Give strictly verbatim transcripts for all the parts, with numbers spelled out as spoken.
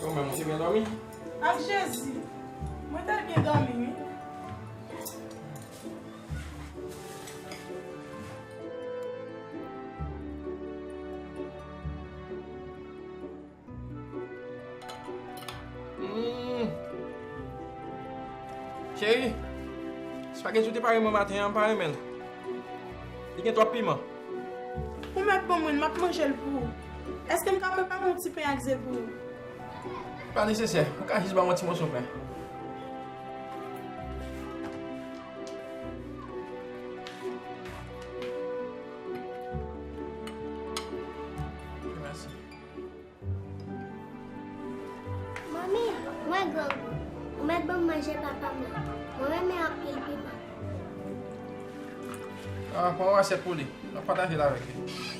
Ou menm, ou te byen dòmi? Ak Jezi, mwen te byen dòmi, wi. Hmm. Cheri, espageti ou te pare mwen maten an, m pa renmen l. Li gen twòp piman. Ou mèt ban mwen l, m ap manje l pou ou. Èske m ka prepare yon ti pen ak ze pou ou? Pa nesesè. Ou ka jis ban mwen yon ti moso pen. Mèsi. Manmi, mwen grangou. Ou mèt ban m manje papa m nan. Mwen renmen anpil piman. Ah, pran yon asyèt pou li. N ap pataje l avèk li.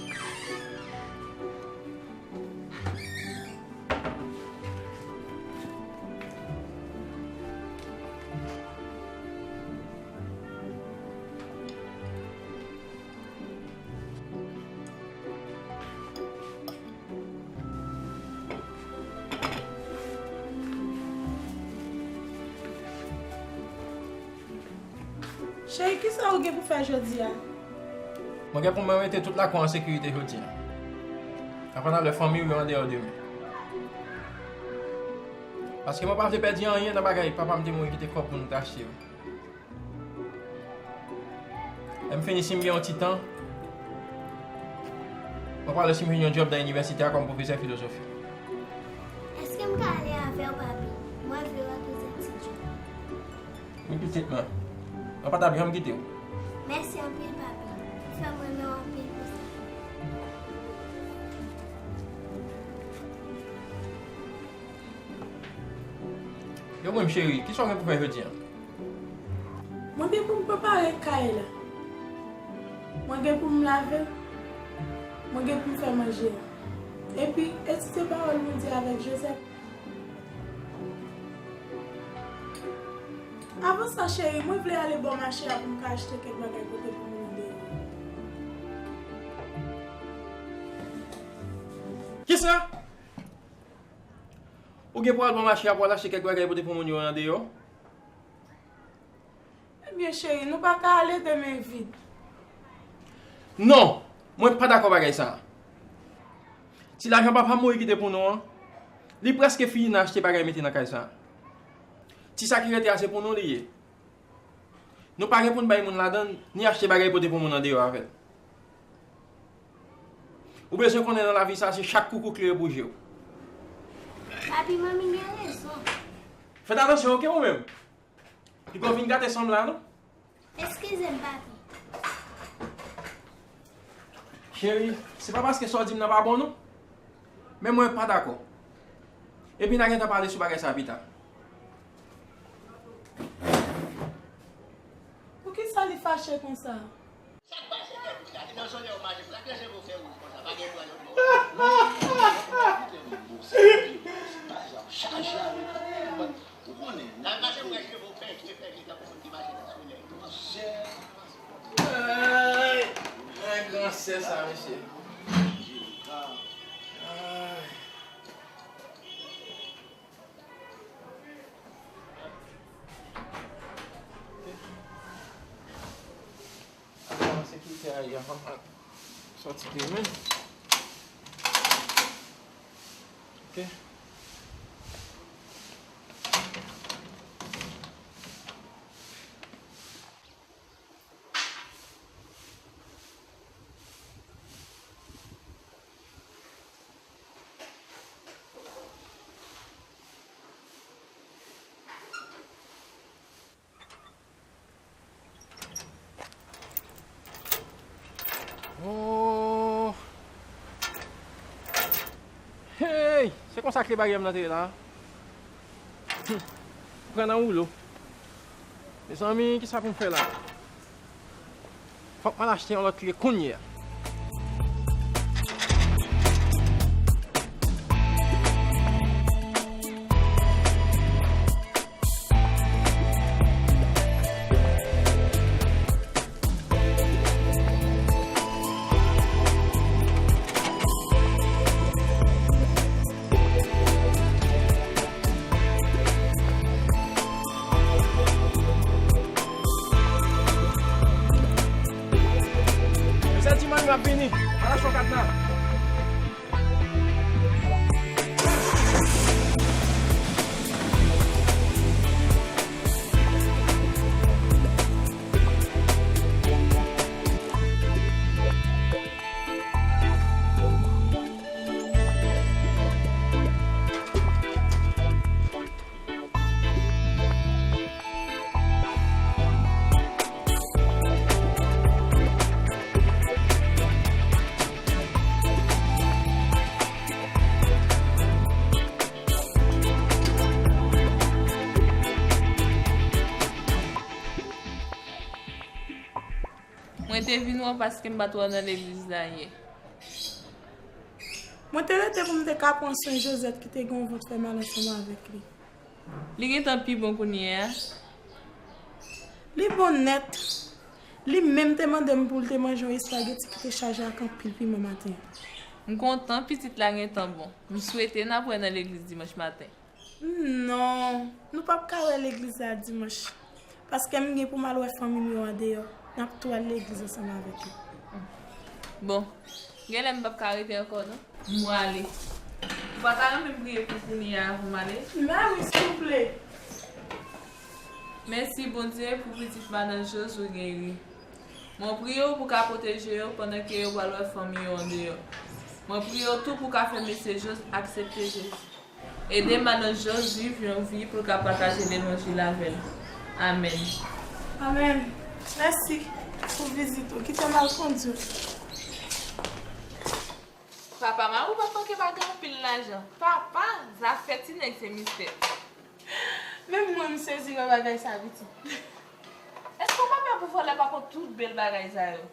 Cheri, kisa ou gen pou fè jodi a? Mwen gen pou mwen mete tout lakou an sekirite jodi a. Avan n al wè fanmi w yo andeyò demen. Paske mwen pa vle pèdi anyen nan bagay papa m te mouri kite kòb pou nou te achte yo. Lè m fini, si m gen yon ti tan, mwen pral wè si m jwenn yon djòb nan inivèsite a kòm pwofesè filozofi. Èske m ka ale avè w, papi? Mwen vle w ak Joseph ti djòb. Wi, pitit mwen. Mwen pa t ap janm kite w. Mèsi anpil, papi. Ou fè m renmen w anpil pou sa. Yo menm, cheri, kisa w gen pou fè jodi a? Mwen gen pou m prepare kay la. Mwen gen pou m lave. Mwen gen pou m fè manje a. Epi, etidye pawòl Bondye avèk Joseph. Avan sa, cheri, mwen vle ale bò mache a pou m ka achte kèk bagay pote pou moun andeyò. Kisa? Ou gen pou al bò mache a pou al achte kèk bagay pote pou moun yo andeyò? Ebyen, cheri, nou pa ka ale de men vid. Non, mwen pa dakò bagay sa a. Ti lajan papa m mouri kite pou nou an, li prèske fini nan achte bagay mete nan kay sa a. Ti sa ki rete a, se pou nou li ye. Nou pa gen pou n bay moun ladan l, ni achte bagay pote pou moun andeyò avè l. Ou bezwen konnen nan lavi sa, se chak koukou klere pou je w. Papi, manmi gen rezon. Fèt atansyon, oke, ou menm? Piga w vin gate san m la, non? Eskize m, papi. Cheri, se pa paske sa w di m nan pa bon, non. Men mwen pa dakò. Epi n a gentan pale sou bagay sa a pita. Poukisa li fache konsa? Sa k pase, Dèboucha? Ki nan zòn yo mache, pou la klèche pou fè wouj konsa, pa gen pran lòt bò. Koute yon moun serye, pa jan chaje avèk ou. Ou konnen, n al mache pou fè cheve w pèche, pèche tankou moun ki mache nan solèy. Monchè. Ay, ay, gran sè sa, mesye. Ay. Ajan sekirite a ye avan m al sòti demen. Ok. Oh! Hey! Se konsa kle baryè m nan te ye la? Hum. Pran nan woulo. Mezanmi, kisa pou m fè la? Fòk m al achte yon lòt kle kounye a. Te vin wè w paske m pa t wè w nan legliz la yè. Mwen te rete pou m te ka pran swen Josette ki te gen yon vant fè mal ansanm avèk li. Li gentan pi bon kounye a. Li bon nèt. Li menm te mande m pou l te manje yon espageti ki te chaje ak anpil piman maten an. M kontan pitit la gentan bon. M swete n ap wè nan legliz dimanch maten. Non, nou p ap ka wè legliz la dimanch. Paske m gen pou m al wè fanmi m yo andeyò. N ap tou al legliz ansanm avèk yo. Bon, genlè m p ap ka rete ankò non. M prale. Ou pa ta renmen m priye pou kounye a avan m ale? Mè wi, souple. Mèsi Bondye pou pitit madan Jos ou geri. Mwen priye w pou ka pwoteje yo pandan ke yo pral wè fanmi yo andeyò. Mwen priye w tou pou ka fè mesye Jos aksepte Jezi. Ede madan Jos viv yon vi pou l ka pataje levanjil avè l. Amèn. Amèn. Mèsi pou vizit ou. Kite m al kondi w. Papa Mari pa t manke pa gen anpil lajan. Papa, zafè ti nèg se mistè. Menm mwen m sezi wè bagay sa pitit. Èske w pa pè pou vòlè pa pot tout bèl bagay sa yo?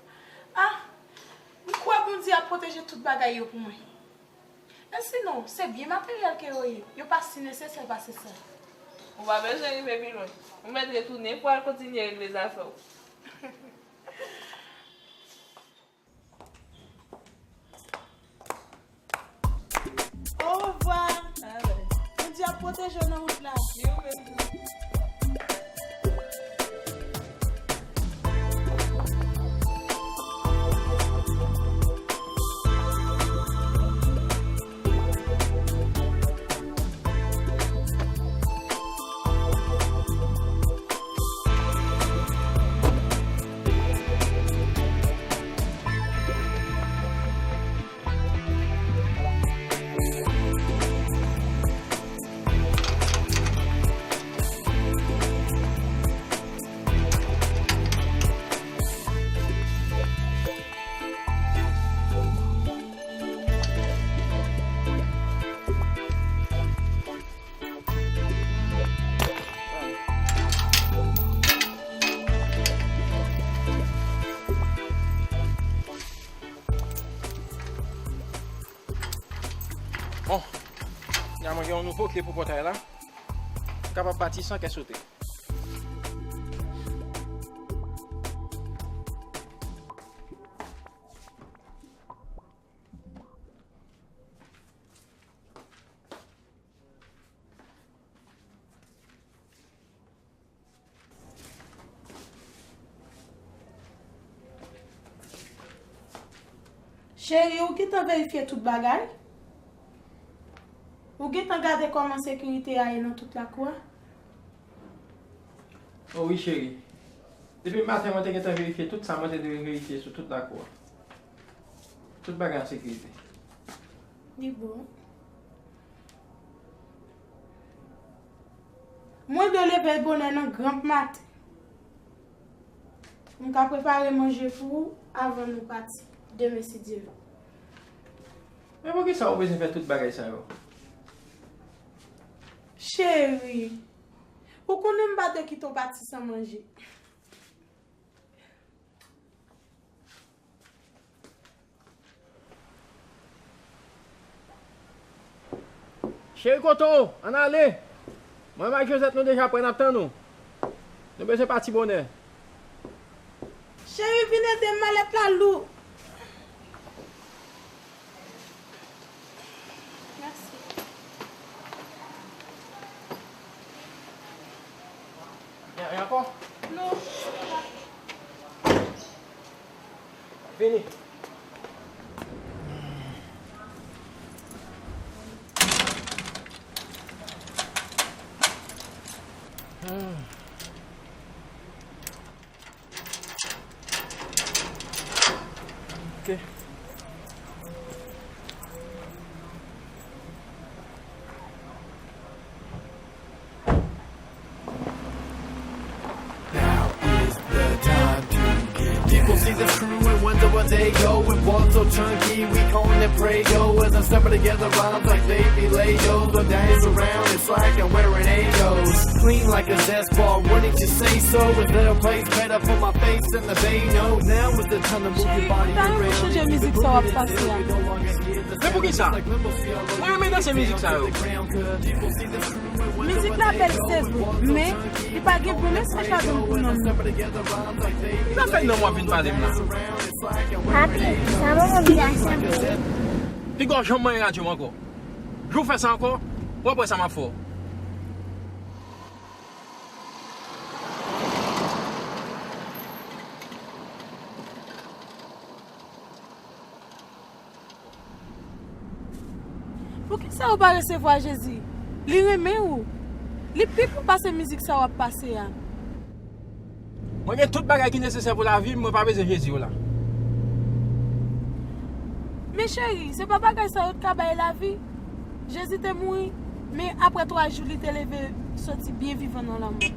Ah, m kwè Bondye ap pwoteje tout bagay yo pou mwen. Men sinon, se byen materyèl ke yo ye. Yo pa si nesesè pase sa. Ou pa bezwen rive pi lwen. Ou mèt retounen pou al kontinye regle zafè w. Orevwa. Bondye ap pwoteje w nan wout la. Li ou menm tou. Bon, kounya mwen gen yon nouvo kle pou pòtay la. M kapab pati san kè sote. Cheri, ou gentan verifye tout bagay? Ou gentan gade kòman sekirite a ye nan tout lakou a? O wi, cheri. Depi maten, mwen te gentan verifye tout sa mwen te dwe verifye sou tout lakou a. Tout bagay an sekirite. Li bon. Mwen dwe leve bonè nan granp maten. M ka prepare manje pou ou avan nou pati demen, si Dye vle. Men poukisa ou bezwen fè tout bagay sa yo? Cheri, ou konnen m pa dwe kite w pati san manje. Cheri, kote w? Ann ale! Mwen menm ak Josette, nou deja prè, n ap tann ou. Nou bezwen pati bonè. Cheri, vin ede m, malèt la lou. Mèsi. Gen anyen ankò? Non. Vini. Hmm. Ok. Now is the time to get down. People see the screw and wonder where they go. It was so chunky, we call it Prego as I'm stepping together, rhymes like they be Legos. Don't dance around, it's like I'm wearing Egos. Clean like a zest bar, wanting to say so. Is there a place better for my face than the bay? No, now is the time to move your body around. Chanje mizik sa w ap pase a. Men poukisa? Mwen renmen danse mizik sa yo. Mizik la bèl, se vre, men li pa gen bon mesaj ladan l pou nonm nan. Ki zafè nonm w ap vin pale m la? Papi, sa manman vin achte pou ou? Piga w janm manyen radyo m ankò. Jou w fè sa ankò, w ap wè sa m ap fè w. Poukisa ou pa resevwa Jezi? Li renmen ou. Li pi bon pase mizik sa w ap pase a. Mwen gen tout bagay ki nesesè pou lavi m, mwen pa bezwen Jezi w la. Men cheri, se pa bagay sa yo t ka bay lavi. Jezi te mouri, men apre twa jou, li te leve soti byen vivan nan lanmò.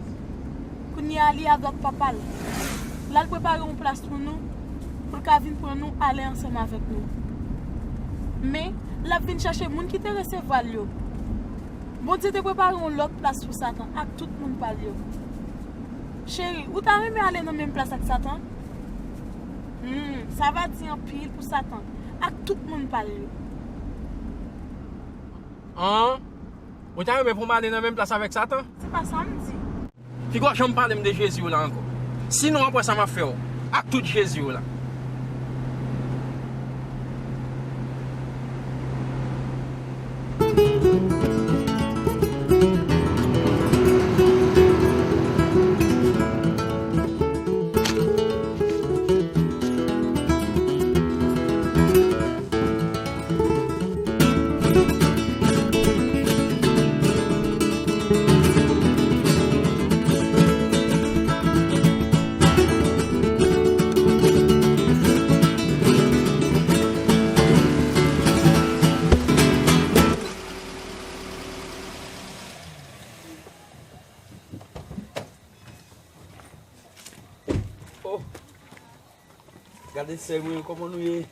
Kounye a, li adwat Papa l. L al prepare yon plas pou nou, pou l ka vin pran nou ale ansanm avèk nou. Men, l ap vin chache moun ki te resevwa l yo. Bondye te prepare yon lòt plas pou Satan ak tout moun pa l yo. Cheri, ou ta renmen ale nan menm plas ak Satan? Hmm, sa va di anpil pou Satan ak tout moun pa l yo. An? Ou ta renmen pou m ale nan menm plas avèk Satan? Se pa sa m di. Piga w janm pale m de Jezi w la ankò. Sinon, w ap wè sa m ap fè w ak tout Jezi w la. Oh. Gade sè mwen, kòman nou ye?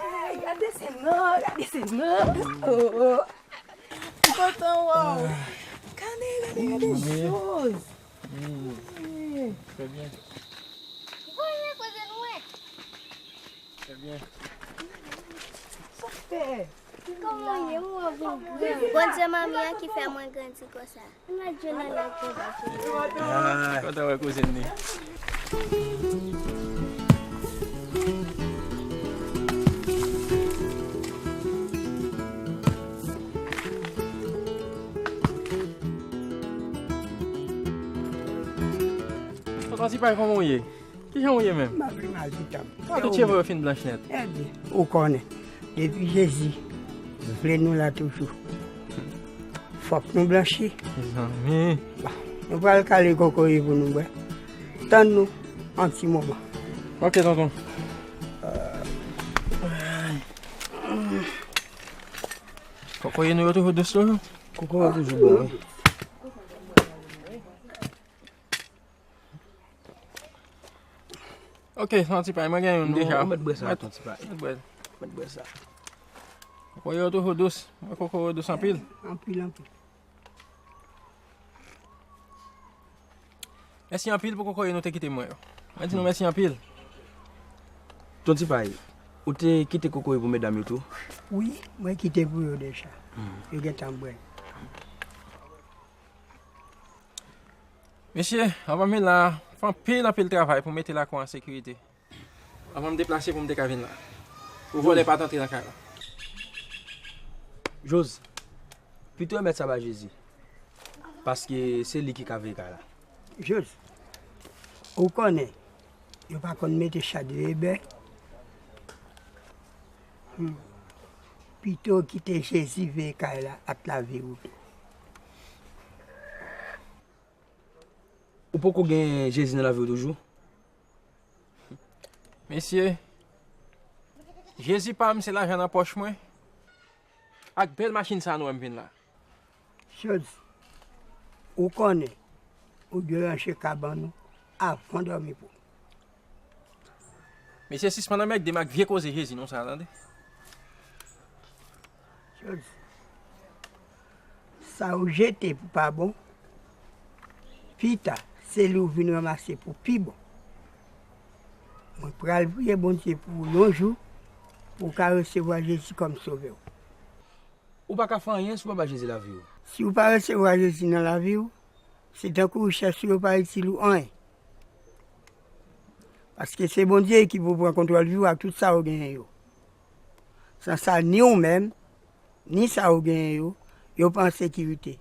Ay, gade sè nan, gade sè nan. Oh, oh. M kontan wè w. Gade, gade, gade choz. Trè byen. Voye koze nou ye. Trè byen. Sa fè? Kòman w ye? Ou anvi granmoun? Bondye manmi an ki fè mwen grandi konsa. Mwen jwenn nan laj mwen pa jwenn. Ah, kontan wè kouzin li. Tonton Tipay, kòman w ye? Kijan w ye menm? M ap mal pitanm. Sa tout cheve w yo fin blanch nèt. Ebyen, ou konnen, depi Jezi vle nou la toujou. Fòk nou blanchi. Mezanmi. Bon, nou pral kale kokoye pou nou bwè. Tann nou yon ti moman. Ok, tonton. Kokoye nou yo toujou dous toujou? Kokoye yo toujou bon, wi. Ok, Tonton Tipay, mwen gen youn deja. Ou mèt bwè sa, Tonton Tipay. Mèt bwè. Mèt bwè sa. Kokoye yo toujou dous. Mwen kokoye yo dous anpil. Anpil, anpil. Mèsi anpil pou kokoye nou te kite mwen yo. Mwen di nou mèsi anpil. Tonton Tipay, ou te kite kokoye pou medam yo tou? Wi, mwen kite pou yo deja. Hmm. Yo gentan bwè. Mesye, anvan m vin la, fè anpil, anpil travay pou mete lakou an sekirite. Anvan m deplase pou m te ka vin la. Pou vòlè pa t antre nan kay la. Jose, pito remèt sa ba Jezi. Paske se li ki ka veye kay la. Jose, ou konnen, yo pa konn mete chat veye bè. Hmm. Pito kite Jezi veye kay la ak lavi ou tou. Ou poko gen Jezi nan lavi w toujou? Mesye, Jezi pa m, se lajan nan pòch mwen, ak bèl machin sa nou wè m vin la. Jose, ou konnen, ou dwe ranje kabann ou avan dòmi pou. Mesye, sispann anmègde m ak vye koze Jezi non sa, tande? Jodi, sa ou jete pou pa bon, pita, se li ou vin ranmase pou pi bon. Mwen pral priye Bondye pou ou yon jou, pou ou ka resevwa Jezi kòm Sovè w. Ou pa ka fè anyen si w pa bay Jezi lavi w. Si ou pa resevwa Jezi nan lavi w, se tankou richès ou yo pa itil ou anyen. Paske se Bondye ki pou pran kontwòl vi w ak tout sa ou genyen yo. San sa, ni ou menm, ni sa ou genyen yo, yo pa an sekirite.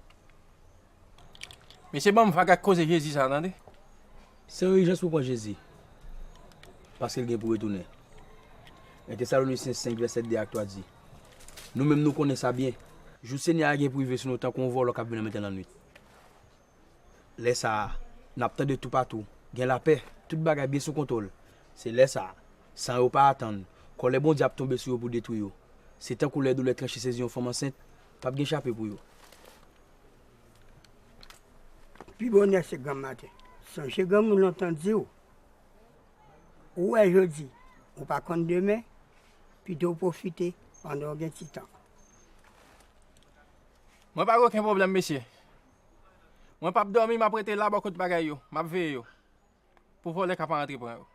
Mesye, ban m vag ak koze Jezi sa, tande? Se yon ijans pou pran Jezi, paske l gen pou retounen. En Tesalonisyen senk, vèsè de ak twa di, nou menm nou konnen sa byen, jou Senyè a gen pou rive sou nou tankou yon vòlò k ap vin nan mitan lannwit. Lè sa a, n ap tande toupatou, gen lapè, tout bagay byen sou kontwòl. Se lè sa a, san yo pa atann, kòlè Bondye ap tonbe sou yo pou detwi yo. Se tankou lè doulè tranche sezi yon fanm ansent, p ap gen chape pou yo. Pi bonè se granm maten. Sonje granmoun lontan di w, ou wè jodi, ou pa konn demen, pito w pwofite pandan w gen ti tan. Mwen pa gen okenn pwoblèm, mesye. Mwen p ap dòmi, m ap rete la bò kot bagay yo, m ap veye yo. Pou vòlè ka pa antre pran yo.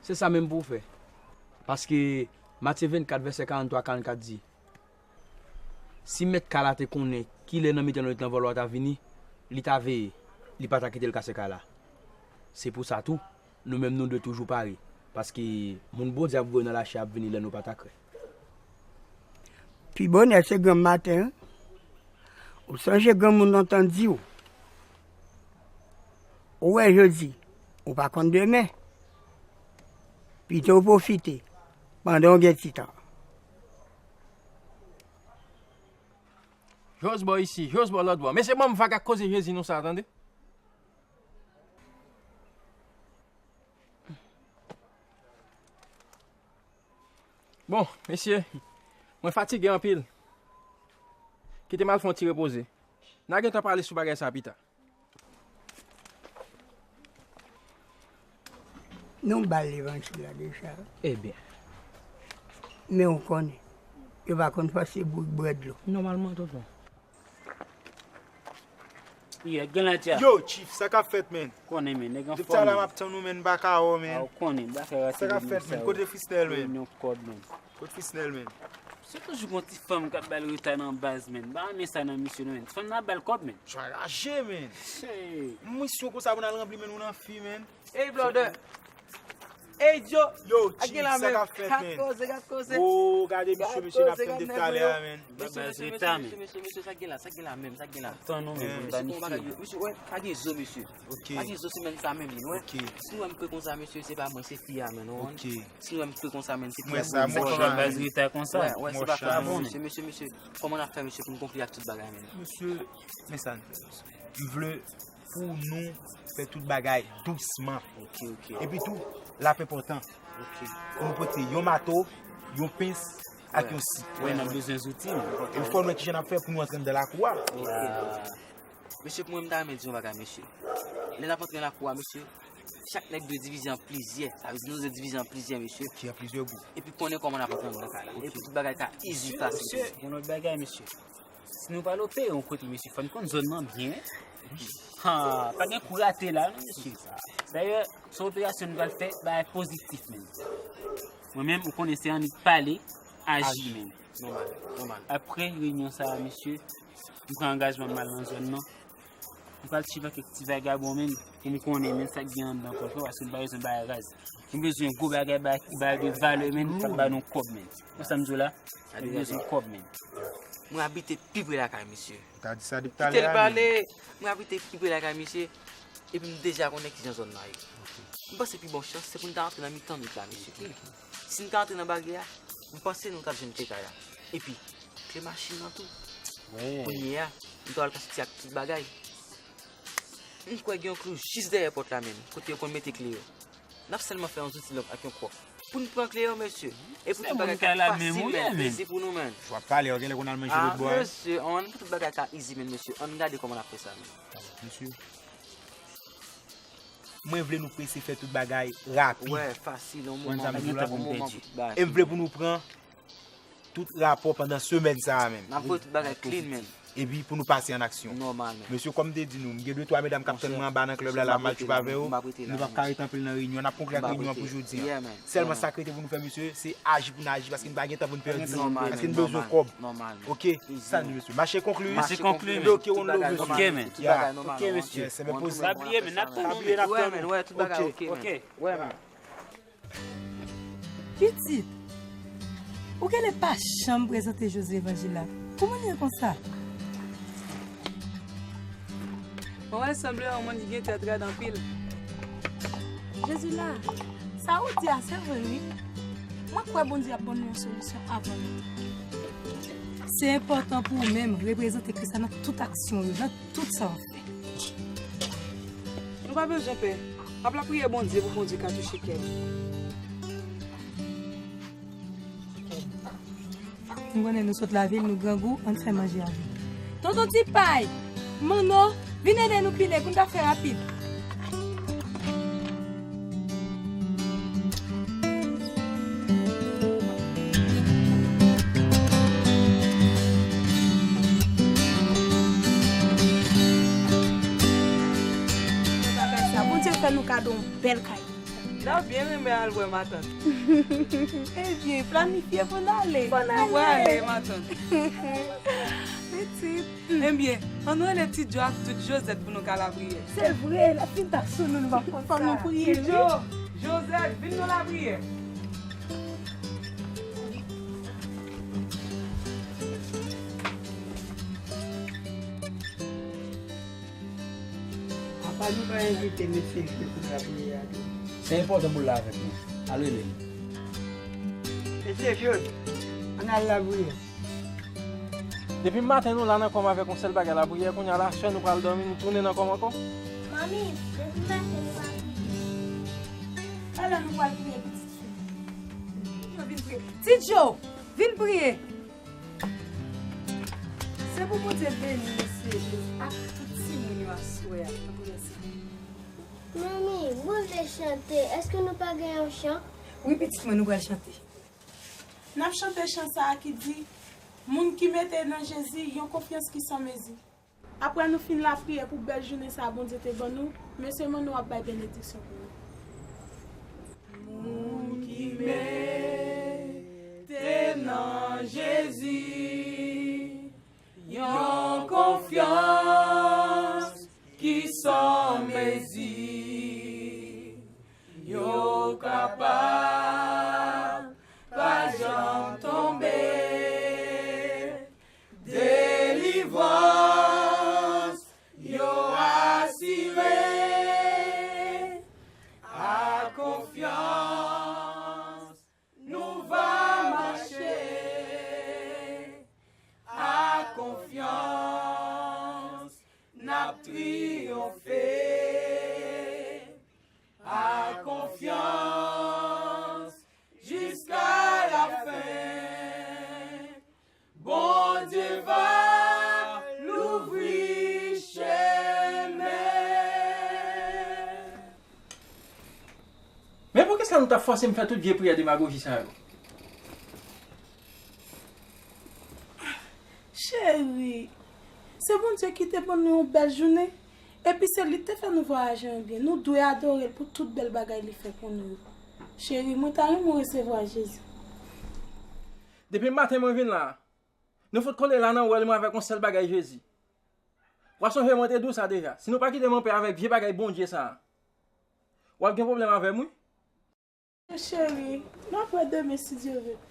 Se sa menm pou w fè. Paske Matye vennkat, vèsè karannntwa a karannkat di, si mèt kay la te konnen kilè nan mitan lannwit lan vòlò a ta vini, li ta veye, li pa ta kite l kase kay la. Se pou sa tou, nou menm nou dwe toujou pare, paske moun Bondye ap voye nan lachè ap vini lè nou pa ta kwè. Pi bonè se granm maten, wi. Ou sonje granmoun lontan di w, ou wè jodi, ou pa konn demen. Pito w pwofite, pandan w gen ti tan. Jòs bò isi, Jòs bò lòt bò. Mesye, ban m vag ak koze Jezi non sa, tande? Bon, mesye, mwen fatige anpil. Kite m al fè yon ti repoze. N a gentan pale sou bagay sa pita. Nou ba l levanjil la deja. Ebyen. Men ou konnen, yo pa konn fòse bout bwè dlo. Nòmalman, tonton. Ye, gen la, tia. Yo, Chief, sa k ap fèt, men? Konnen, men, nèg anfòm. Depi talè m ap tann ou, men, m pa ka wè w, men. A, ou konnen, ba fè rache. Sa k ap fèt, men? Kote Frisnel, men? Yon kòd, men. Kote Frisnel, men? Se toujou gon ti fanm k ap ba l reta nan baz, men. M pa renmen sa nan misye, non, men. Ti fanm nan ap ba l kòb, men. Tchwa raje, men. Misyon konsa pou n al ranpli, men, ou nan fi, men. Ey, brother. Ey, Joe. Yo, Chief, sa k ap fèt, men? Gad koze, gad koze. Oh, gade misye, misye n ap tann depi talè a, men. Mesye, mesye, mesye, mesye, mesye, sa k gen la, sa k gen la menm, sa k gen la? Tann nou menm, pou n pa ni fi. Mesye, wè, pa gen zo, mesye. Ok. Pa gen zo semèn sa menm, wi, wè. Ok. Si w wè m kwè konsa, mesye, se pa mwen, se fi a, men, ou konprann? Ok. Si w wè m kwè konsa, men, se fi a. Mwen sa, mwen sa. Baz reta konsa. Wè, wè, se pa fòt mwen, mesye, mesye, mesye. Kòman n ap fè, mesye, pou n konkli ak tout bagay, men? Mesye, men sa n fè, mesye. M vle pou nou fè tout bagay dousman. Ok, ok. Epi tou, lapè enpòtan. Ok. Pou nou pote yon mato, yon pens, ak yon si. Wè, n ap bezwen zouti, men. Epi fò nou wè kijan n ap fè pou nou antre anndan lakou a. Ok. Mesye, pou mwen, m ta renmen di yon bagay, mesye. Lè n ap antre nan lakou a, mesye, chak nèg dwe divize an plizyè. Sa vle di nou dwe divize an plizyè, mesye. Ok, an plizyè gwoup. Epi konnen kòman n ap antre anndan kay la. Ok. Epi tout bagay ka easy, fasil. Mesye, gen lòt bagay, mesye. Si nou pral opere yon kote, mesye, fò n konn zòn nan byen. Ha, pa gen kou rate la, non, mesye. Dayè, se yon operasyon nou pral fè, bagay pozitif, men. Mwen menm, ou konnen se annik pale, aji, men. Nòmal, nòmal. Apre reyinyon sa a, mesye, m pran angajman m al nan zòn nan. M pral swiv ak kèk ti vagabon, men, pou m konnen, men, sa k gen anndan kòfò, paske m pa bezwen bagay raz. M bezwen gwo bagay, bagay, bagay de valè, men, k ap ba nou kòb, men. Ou sa m di w la? M bezwen kòb, men. Mwen abite pi pre lakay misye. Ou ta di sa depi talè a, men. Kite l pale. Mwen abite pi pre lakay misye. Epi m deja konnen kijan zòn nan ye. M panse pi bon chans, se pou n ta antre nan mitan nwit la, mesye. Si n ta antre nan baryè a, m panse nou t ap jwenn kle kay la. Epi, kle machin nan tou. Kounye a, m ta al ka soti ak tout bagay. M kwè gen yon klou jis dèyè pòt la menm, kote yo konn mete kle yo. N ap sèlman fè yon zouti long ak yon kwòk. Pou n pran kle yo, mesye. E pou tout bagay ka fasil, men, ezi pou nou, men. W ap pale, w genlè konn al manje lòt bò, hein? Mesye, ann, pou tout bagay ka ezi, men, mesye. Ann gade kòman n ap fè sa, men. Mesye. Mwen vle nou prese fè tout bagay rapid. Wè, fasil, yon moman, sa m di w la, yon moman pou tout bagay. E m vle pou nou pran tout rapò pandan semèn sa a menm. N ap voye tout bagay clean, man. Epi pou nou pase an aksyon. Nòmal, man. Mesye, kòm m te di nou, m gen de twa medam k ap tann mwen anba nan klèb la, la, m ap tchoup avè yo. Nou p ap ka rete anpil nan reyinyon an, n ap konkli ak reyinyon an pou jodi a. Sèlman sa k rete pou nou fè, mesye, se aji pou n aji, paske n pa gen tan pou n pèdi, paske n bezwen kòb. Oke, sa n di, mesye. Mache konkli. Mache konkli, men. Ok, one love, mesye. Ok, men. Tout bagay nòmal. Ok, mesye. Yes, men poze. Pa bliye, men n ap tann ou, men n ap tann ou. Wè, men, wè, tout bagay ok, men. Wè, men. Pitit, ou genlè pa janm prezante Jose levanjil la. Kòman l ye konsa? Mwen wè l sanble yon moun ki gen tèt rèd anpil. Jezi la, sa ou di a, se vre, wi. Mwen kwè Bondye ap ban nou yon solisyon avan lontan. Se enpòtan pou ou menm reprezante Kris la nan tout aksyon w yo, nan tout sa w ap fè. Nou pa bezwen pè. M ap lapriyè Bondye pou Bondye ka touche kè m. M konnen nou sot lavil, nou grangou, ann fè manje avè nou. Tonton Tipay, Manno, vin ede nou pile pou n ka fè rapid. Bagay sa, Bondye fè nou kado yon bèl kay. N ap byen renmen al wè matant. Ebyen, planifye pou n ale. Bon, nou prale, matant. Pitit. Ebyen, ann rele Ti Djo ak tout Jozèt pou nou ka lapriyè. Se vre, l ap fin ta sou nou, nou p ap konn sa. Fò nou priye, wi. Ti Djo, Jozèt, vin nou lapriyè. Apa nou pa envite mesye Jod pou lapriyè a tou? Se enpòtan pou l la avèk nou. Al rele l. Mesye Jod, ann al lapriyè. Depi maten nou la nan kò m avèk yon sèl bagay, lapriyè, kounye a la, sè nou pral dòmi, nou tounen nan kò m ankò? Manmi, depi maten nou pa priye. Talè nou pral priye, pitit fi. Yo vin priye. Ti Djo, vin priye. Se pou Bondye beni mesye Jezi ak tout timoun yo aswè a nan priyè sa. Manmi, mwen vle chante. Èske nou pa gen yon chan? Wi, pitit mwen, nou pral chante. N ap chante chan sa a ki di, moun ki mete nan Jezi yon konfyans ki san mezi. Apre nou fin lapriyè pou bèl jounen sa a Bondye te ban nou, mesye Manno ap bay benediksyon pou nou. Moun ki mete nan Jezi yon konfyans ki san mezi, yo kapab pa janm tonbe. Delivrans yo asire. A konfyans nou va mache. A konfyans n ap triyonfe. A konfyans jiska lafen. Bondye va louvri chemen. Men poukisa nou t ap fòse m fè tout vye priyè demagoji sa yo? Cheri, se Bondye ki te ban nou yon bèl jounen. Epi se li ki te fè nou vwayaje an byen. Nou dwe adore l pou tout bèl bagay li fè pou nou yo. Cheri, mwen ta renmen w resevwa Jezi. Depi maten mwen vin la, nou fout kole la nan wèl mwen avèk yon sèl bagay Jezi. W ap sonje mwen te di w sa deja. Si nou pa kite m anpè avèk vye bagay Bondye sa a, w ap gen pwoblèm avè m wi. Cheri, n ap wè demen si Dye vle.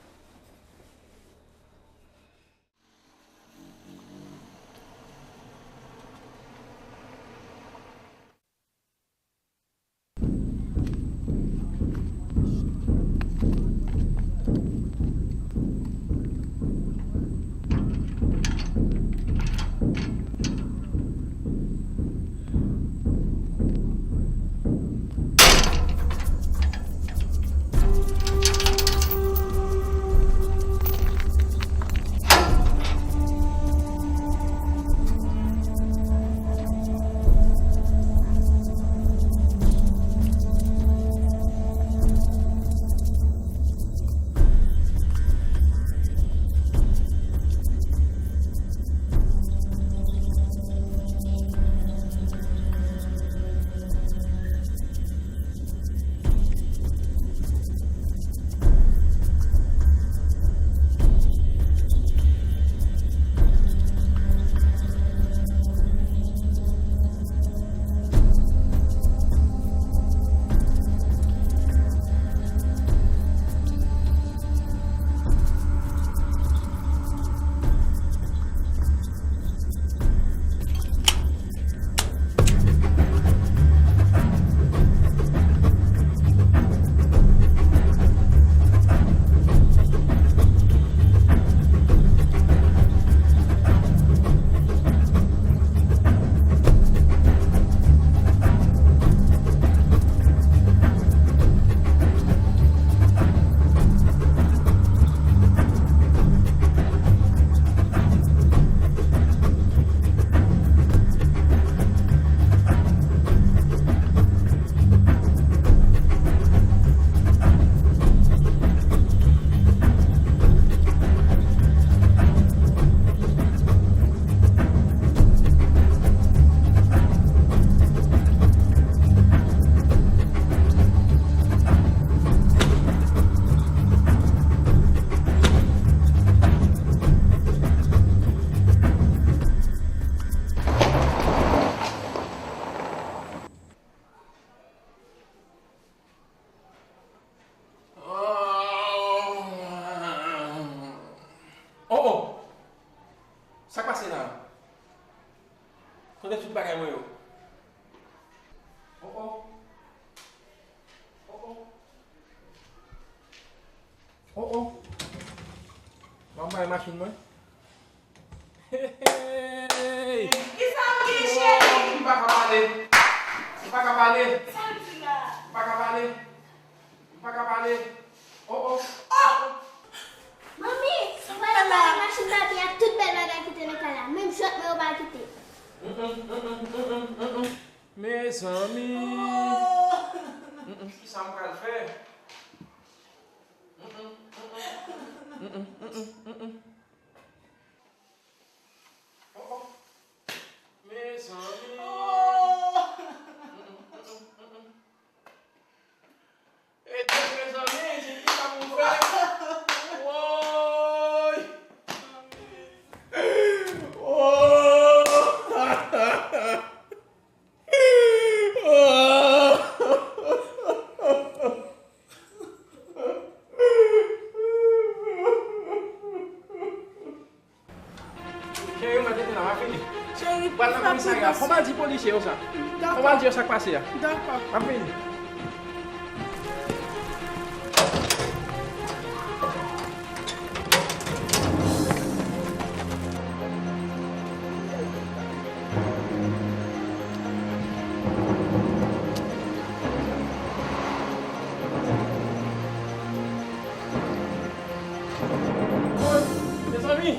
Tout bagay mwen yo. Oh, oh. Oh, oh. Oh, oh. Ban m bay machin mwen. Hey, hey. Kisa w gen, cheri? M pa ka pale. M pa ka pale. Sa l di la? M pa ka pale. M pa ka pale. Oh, oh. Oh! Manmi, ou pral bay machin papi ak tout bèl bagay ki te nan kay la. Menm jwèt mwen yo pa kite. Mm, mm, mm, mm, mm, mm, mm. Mezanmi. Oh! Mm, mm. Kisa m pral fè? Mm, mm, mm, mm. Mm, mm, mm, mm, mm, mm. Oh, oh. Mezanmi. Oh! Mm, mm, mm, mm, mm, mm. Ede m, mezanmi, di m kisa pou m fè. Woy! Oh! Cheri, mwen tete la, m ap vini. Cheri, pral nan komisarya. Fò m al di polisye yo sa. Fò m al di yo sa k pase a. Dakò. M ap vini. Mezanmi,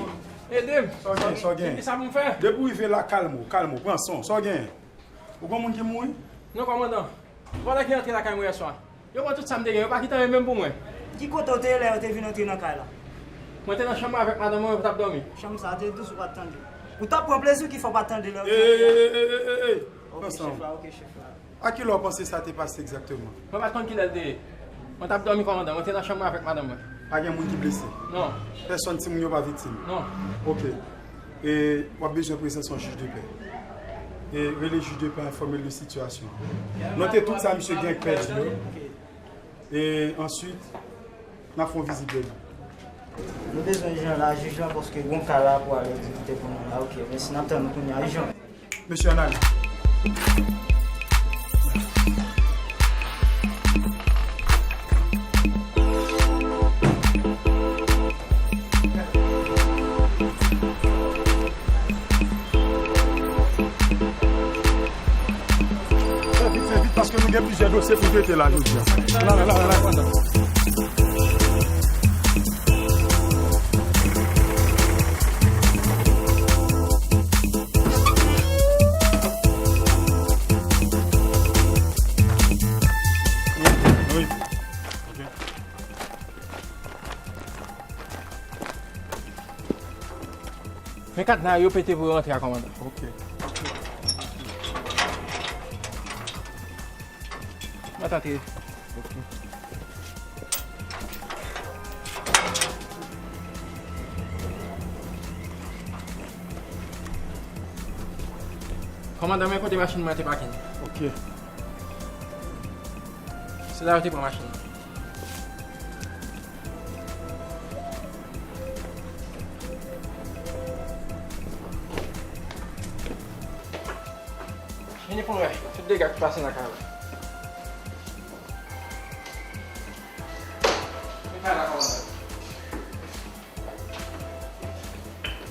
ede m. Sa w gen, sa w gen? Kisa pou m fè? Depi w rive la, kalme w, kalme w, pran san w. Sa w gen? Ou gen moun ki mouri? Non, kòmandan. Vòlè ki antre lakay mwen yèswa. Yo pran tout sa m te gen, yo pa kite anyen menm pou mwen. Ki kote w te ye lè yo te vin antre nan kay la? Mwen te nan chanm mwen avèk madanm mwen, mwen t ap dòmi. Chanm sa a te dous, ou pa t tande. Ou t ap pran plezi w ki fè w pa t tande lè yo te antre a. Ey, ey, ey, ey, ey, ey. Ok, chèf la, ok, chèf la. A ki lè w panse sa te pase egzakteman? Mwen pa t konn ki lè l te ye. Mwen t ap dòmi, kòmandan. Mwen te nan chanm mwen avèk madanm mwen. Pa gen moun ki blese? Non. Pèsòn, timoun yo pa viktim? Non. Ok. E w ap bezwen prezans yon jij de pè. E rele jij de pè a, enfòme l de sitiyasyon an. Note tout sa misye gen k pèdi yo. E answit, n ap fè yon vizit de li. Nou bezwen jan la, jij lan, paske gon ka la pou ale egzekite pou nou la. Ok, mèsi, n ap tann ou kounye a, jan. Mesye, ann ale. Fè vit, fè vit, paske nou gen plizyè dosye pou trete la jodi a. La, la, la, la, la. Wi, wi. Ok. Men kadna yo pete pou yo rantre a, kòmandan. Ok. Mwen tante. Ok. Kòmandan, men kote machin mwen te pake. Ok. Se la yo te pran machin nan. Vini pou n wè tout dega ki pase nan kay la. Men kay la kòmandan.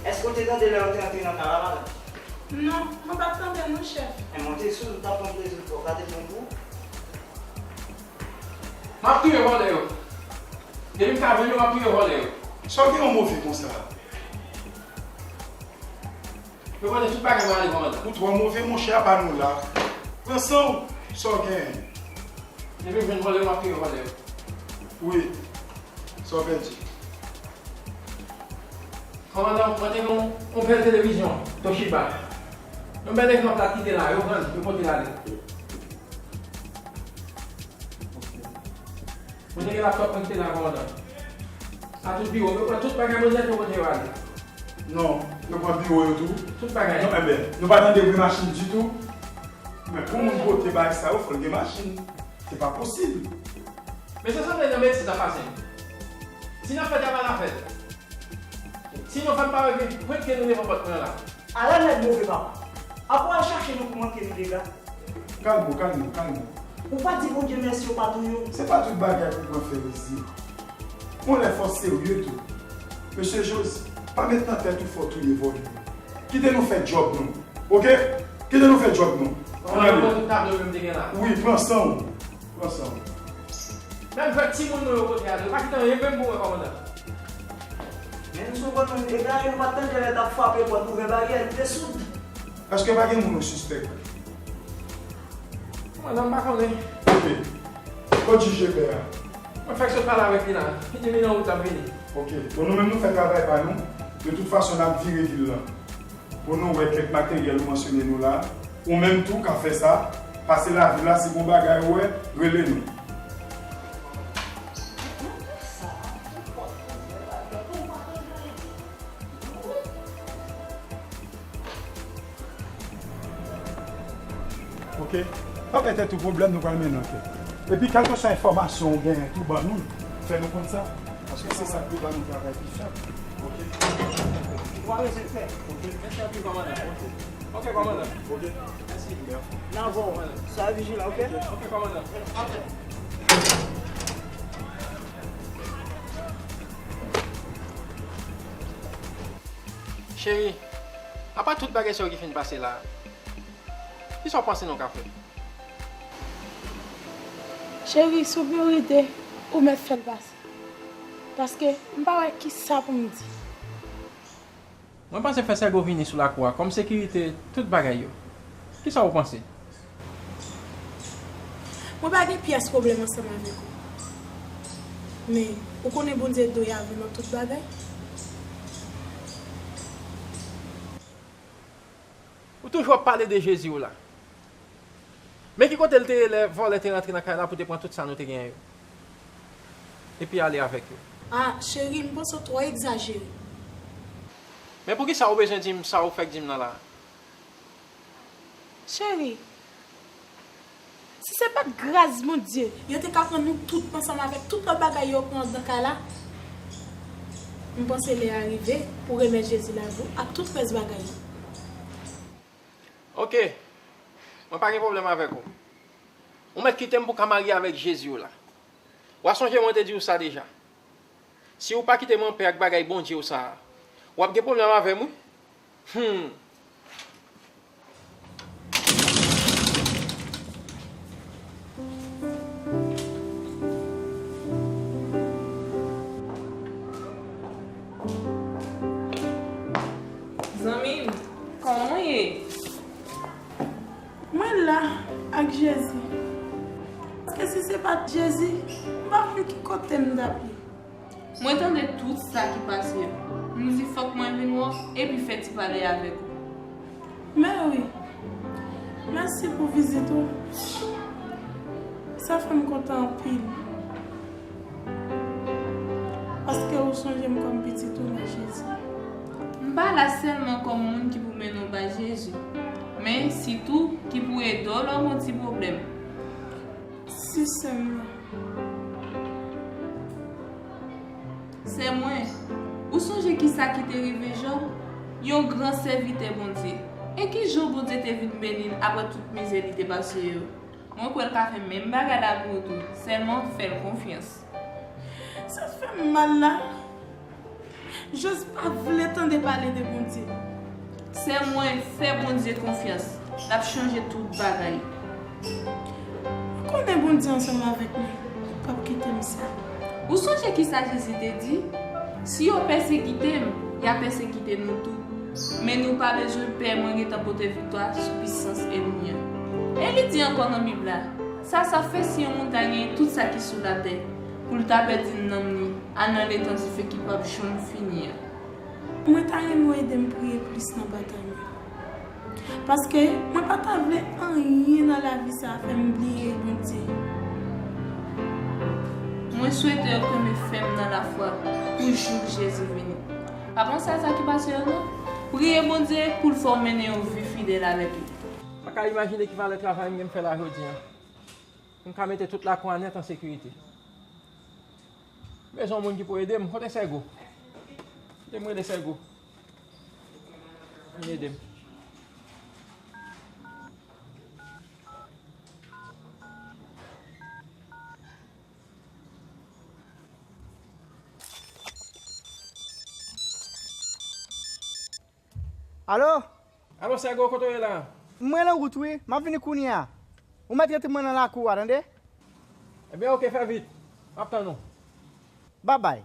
Èske w te tande lè yo te antre nan kay la, madanm? Non, mwen pa t tande non, chèf. Men monte sou l, ou t ap pran plezi w twòp, gade bon pou ou. M ap touye vòlè yo. Depi m ka jwenn yo, m ap touye vòlè yo. Sa w gen yon move konsa? Yo konnen tout bagay mwen ale, kòmandan. Ou twò move, monchè, a pa nou la. Pran san w, sa w gen. Depi m jwenn vòlè yo, m ap touye vòlè yo. Wi, sa w pèdi. Kòmandan, mwen te gen yon, yon bèl televizyon Toshiba. Yon bèl ekran plat ki te la, yo pran l, yo pote l ale. Mwen te gen laptòp mwen ki te la, kòmandan. A tout biwo, yo pran tout bagay mwen, yo pote yo ale. Non, yo pran biwo yo tou. Tout bagay. Non, enben, nou pa tande bri machin ditou. Men pou moun pote bagay sa yo, fò l gen machin. Se pa posib. Mesye, sanble nan medsin n ap pase. Si n ap fè travay la, fè l. Sinon, fè m pa wè pwen ke nou devan pòt mwen an la. Ala nèg move papa. Apa w al chache nou pou manke nou dega? Kalme w, kalme w, kalme w. Ou pa di Bondye mèsi, ou pa touye w. Se pa tout bagay pou pran fè rizi. Yon lè fò w serye tou. Mesye Joz, pa met nan tèt ou fò w touye vòlè. Kite nou fè djòb nou. Oke? Kite nou fè djòb nou. Ann ale. Wi, pran san w. Pran san w. Menm jwèt timoun nou yo kote a tou, pa kite anyen menm pou mwen, kòmandan. Men nou se yon bann moun egare, nou pa t tande lè l t ap frape pòt, ouvè baryè, nou te soud. Èske pa gen moun ou sispèk? Kòmandan, m pa konnen. Oke. Kot jij Ebè a? Mwen fèk sot pale avèk li la. Li di m li nan wout l ap vini. Oke. Bon, nou menm nou fè travay pa nou. De tout fason, n ap vire vil lan. Pou nou wè kèk materyèl ou mansyone nou la, ou menm tou ka fè sa, pase lavil la, si gon bagay ou wè, rele nou. Oke? Pa bay tèt ou pwoblèm, nou pral mennen ankèt. Epi kèlkeswa enfòmasyon ou genyen tou, ban nou l, fè nou konn sa. Paske se sa k pou ban nou travay pi fèb. Oke? Ou pa bezwen pè. Oke? Mèsi anpil, kòmandan. Oke. Oke, kòmandan. Oke. Mèsi. N a vè w. Kòmandan. Sa vijilan, oke? Oke, kòmandan. Cheri, apa tout bagay sa yo ki fin pase la, kisa w panse nou ka fè? Cheri, si w gen yon ide, ou mèt fè l pase. Paske m pa wè kisa pou m di. Mwen panse fè Sègo vini sou lakou a kòm sekirite tout bagay yo. Kisa ou panse? Mwen pa gen pyès pwoblèm ansanm avèk ou. Men, ou konnen Bondye dwe avè w nan tout bagay. Ou toujou ap pale de Jezi w la. Men ki kote l te ye lè vòlè te rantre nan kay la pou te pran tout sa nou te genyen yo? Epi ale avèk yo. Ah, cheri, m panse w twò egzajere. Men poukisa ou bezwen di m sa ou fèk di m nan la a? Cheri, si se pa t gras Bondye, yo te ka pran nou tout ansanm avèk tout lòt bagay yo pran anndan kay la. M panse lè a rive pou remèt Jezi lavi w ak tout rès bagay yo. Oke. Mwen pa gen pwoblèm avèk ou. Ou mèt kite m pou w ka marye avèk Jezi w la. W a sonje mwen te di w sa deja. Si ou pa kite m anpè ak bagay Bondye w sa a, w ap gen pwoblèm avè m, wi. Hmm. Zanmi m, kòman w ye? Mwen la, ak Jezi. Paske si se pa t Jezi, m pa konn ki kote m t ap ye. Mwen tande tout sa ki pase yo. M di fòk mwen vin wè w epi fè ti pale avèk ou. Mèri, mèsi pou vizit ou. Sa fè m kontan anpil. Paske ou sonje m kòm pitit ou nan Jezi. M pa la sèlman kòm moun ki pou mennen w bay Jezi, men sitou ki pou ede w lè w gen yon ti pwoblèm. Si sè m nan. Sè mwen, ou sonje kisa ki te rive Jòb, yon gran sèvitè Bondye? E kijan Bondye te vin beni l apre tout mizè li te pase yo? Mwen kwè l ka fè menm bagay la pou ou tou, sèlman fè l konfyans. Sa fè m mal la. Jòb pa vle tande pale de Bondye. Sè mwen, fè Bondye konfyans, l ap chanje tout bagay. M konnen Bondye ansanm avèk mwen, l p ap kite m sèl. Ou sonje kisa Jezi te di? Si yo pèsekite m, y a pèsekite nou tou. Men nou pa bezwen pè, mwen gentan pote viktwa sou pisans ènmi an. E li di ankò nan Bib la, sa sa fè si yon moun ta genyen tout sa ki sou latè, pou l ta pèdi nanm li, a nan letan dife ki p ap janm fini an. Mwen ta renmen w ede m priye plis nan batay mwen. Paske mwen pa ta vle anyen nan lavi sa a fè m bliye Bondye. Mwen swete w kenbe fèm nan lafwa pou jou Jezi vini. Pa panse a sa ki pase yo non. Priye Bondye pou l fè w mennen yon vi fidèl avèk li. Pa ka imajine ki valè travay m gen m fè la jodi a. M ka mete tout lakou a nèt an sekirite. M bezwen yon moun ki pou ede m. Kote Sègo? Kite m rele Sègo. Vin ede m. Alo? Alo, Sègo, kote w ye la? Mwen nan wout, wi. M ap vini kounye a. Ou mèt rete mwen nan lakou a, tande? Ebyen, oke, fè vit. M ap tann ou. Babay.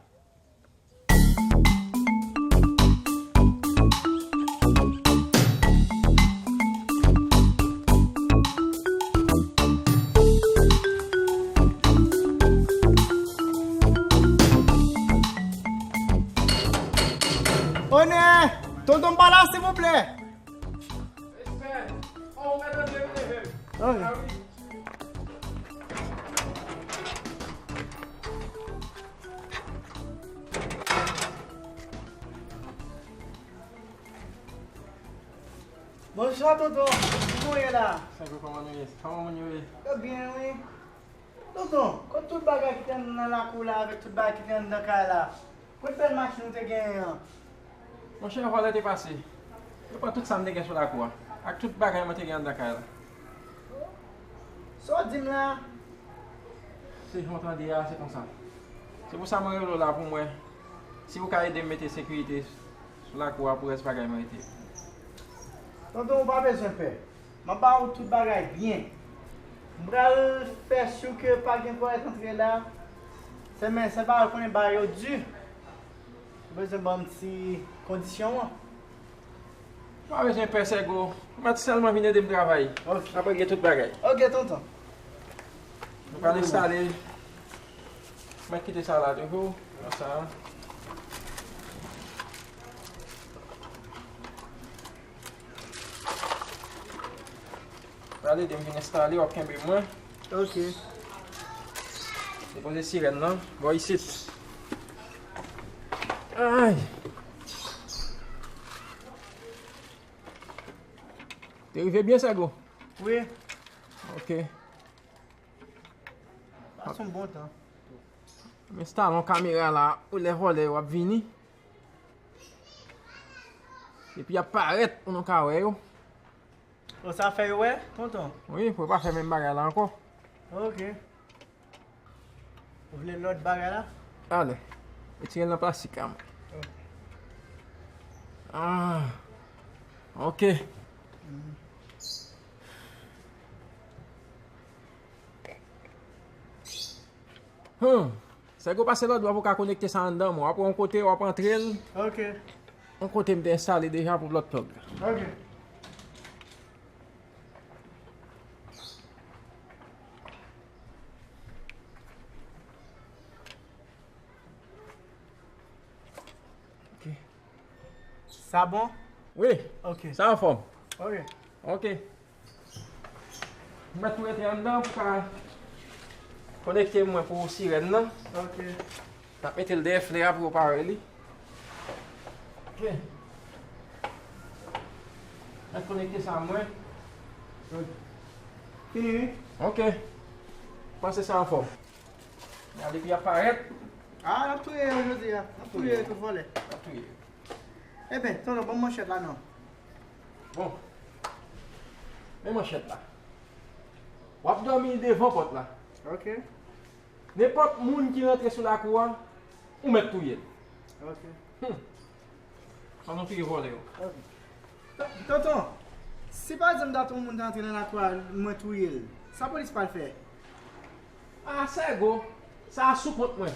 Onè! Tonton m pa la, silvouplè! Respè! Oh, ou mèt antre, vin leve m. Ok. Ah wi. Bonswa, tonton. Kòman w ye la? Sègo, kòman nou ye? Kòman moun yo ye? Yo byen, wi. Tonton, kot tout bagay ki te nan lakou la avèk tout bagay ki te anndan kay la? Kot bèl machin ou te genyen an? Monchè, vòlè te pase. Yo pran tout sa m te gen sou lakou a, ak tout bagay mwen te gen anndan kay la. Sa w di m la? Se jan w tande a, se konsa. Se pou sa mwen rele w la pou m wè si ou ka ede m mete sekirite sou lakou a pou rès bagay mwen rete. Tonton, ou pa bezwen pè. M ap ba ou tout bagay byen. M pral fè si ke pa gen vòlè k antre la. Sèlman, sèl bagay ou konnen bagay yo di. Ou bezwen ban m ti kondisyon an. Pa bezwen pè, Sègo. Ou mèt sèlman vin ede m travay. Ok. Apre gen tout bagay. Ok, tonton. Nou pral enstale. Mwen kite sa la toujou. Konsa. Pral ede m vin enstale, w ap kenbe mwen. Ok. Depoze sirèn nan bò isit. Ay. Te rive byen, Sègo? Wi. Ok. Pase yon bon tan. M enstale yon kamera la pou lè vòlè yo ap vini. Epi y ap parèt pou nou ka wè yo. O, sa fè yo wè, tonton? Wi, pou yo pa fè menm bagay la ankò. Ok. Ou vle lòt bagay la? Ale. Retire l nan plastik la. Ok. Ah. Ok. Mhm. Hmm. Sègo, pase lòt bò pou w ka konekte sa anndan, mwen. W ap wè yon kote, w ap antre l. Ok. Yon kote m te enstale deja pou lòt tòg la. Ok. Ok. Sa bon? Wi. Ok. Sa anfòm. Ok. Ok. M mèt tou rete anndan pou ka konekte mwen pou sirèn nan. Ok. N ap mete l dèyè flè a pou yo pa wè li. Ok. Mèt konekte sa mwen. Ok. Fini, wi? Ok. Panse sa anfòm. Gade pou y ap parèt. Ah, n ap touye yo jodi a. N ap touye yo tout vòlè. N ap touye yo. Eben, tonton, ban m manchèt la non. Bon. Men manchèt la. W ap dòmi devan pòt la. Ok. Nenpòt moun ki rantre sou lakou a, ou mèt touye l. Ok. Hmm. Ann nou touye vòlè yo. Ok. Tonton, si pa egzanp dat yon moun ta antre nan lakou a, mwen touye l, sa polis pral fè? Ah, Sègo, sa a sou kont mwen.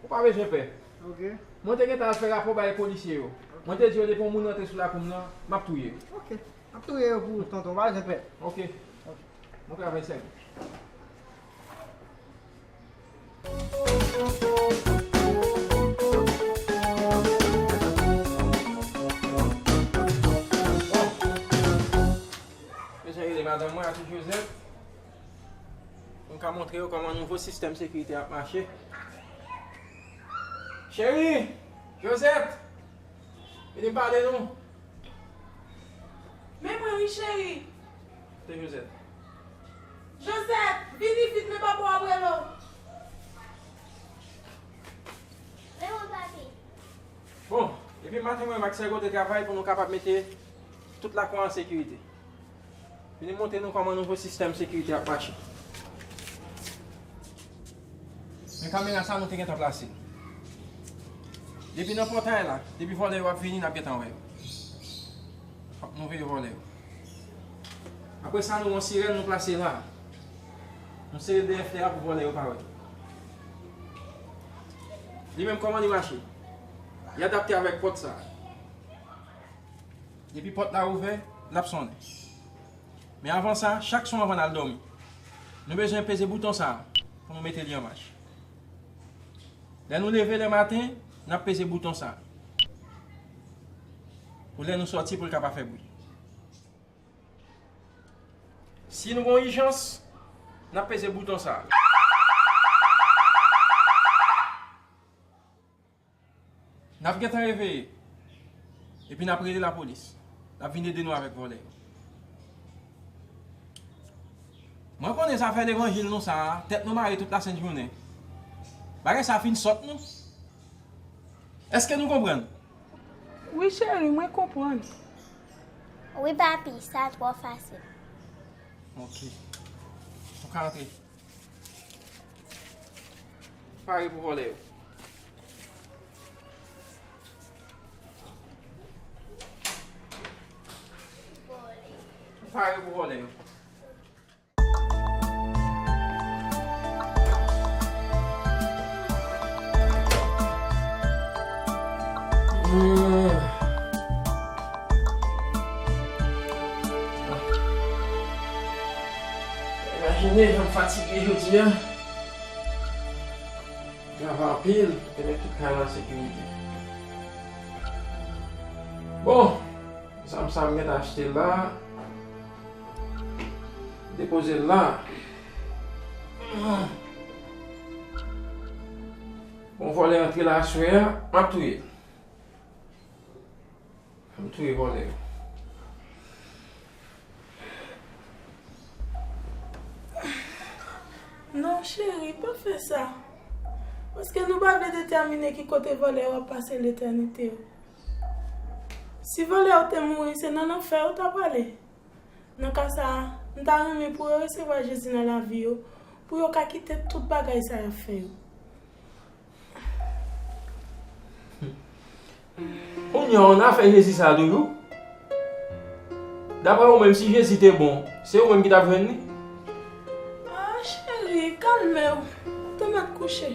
Ou pa bezwen pè. Ok. Mwen te gentan al fè rapò bay polisye yo. Ok. Mwen te di yo depi yon moun rantre sou lakou m nan, m ap touye l. Ok. M ap touye yo pou ou, tonton, pa bezwen pè. Ok. Ok. Bon travay, Sègo. Bon. Bezwen rele madanm mwen, Atik Jozèt, pou m ka montre yo kòman nouvo sistèm sekirite ap mache. Cheri! Jozèt! Vini pale nou. Men mwen wi, cheri. Kote Jozèt? Jozèt, vini vit, men papa w ap rele w. Men mwen, papi. Bon, depi maten mwen ak Sègo te travay pou nou kapab mete tout lakou an sekirite. Vini montre nou kòman nouvo sistèm sekirite ap mache. Men kamera sa nou te gentan plase. Depi nan pòtay la, depi vòlè yo ap vini, n ap gentan wè yo. Nou veye vòlè yo. Apre sa, nou gon sirèn nou plase la. Nou sere l dèyè flè a pou vòlè yo pa wè. Li menm, kòman li mache? Li adapte avèk pòt sa a. Depi pòt la ouvè, l ap sonnen. Men anvan sa, chak swa anvan n al dòmi, nou bezwen peze bouton sa a pou nou mete li an mach. Lè nou leve lè maten, n ap peze bouton sa a. Pou lè nou sòti, pou l ka pa fè bri. Si nou gon ijans, n ap peze bouton sa a. N ap gentan reveye. Epi n ap rele lapolis. L ap vin ede nou avèk vòlè yo. Mwen konnen zafè levanjil nou sa a, tèt nou mare tout lasent jounen. Bagay sa a fin sòt nou. Èske nou konprann? Wi, cheri, mwen konprann. Wi, papi, sa twò fasil. Ok. Ou ka antre. Pare pou vòlè yo. Pare pou vòlè yo. Imajine jan m fatige jodi a. Travay anpil, te met tout kay la an sekirite. Bon, sa m, sa m gentan achte la. Depoze l la. Bon, vòlè antre la aswè a, m ap touye l. M touye vòlè yo. Non, cheri, pa fè sa. Paske nou pa vle detèmine ki kote vòlè yo ap pase letènite yo. Si vòlè yo te mouri, se nan lanfè yo t ap ale. Nan ka sa a, m ta renmen pou yo resevwa Jezi nan lavi yo, pou yo ka kite tout bagay sa y ap fè yo. Kounye a, w nan afè Jezi sa a toujou? Daprè ou menm, si Jezi te bon, se ou menm ki t ap jwenn li? Ah, cheri, kalme w. Ou te mèt kouche.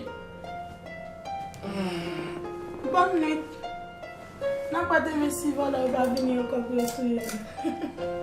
Bòn nwit. N ap wè demen si vòlè yo pa vini ankò pou yo touye nou.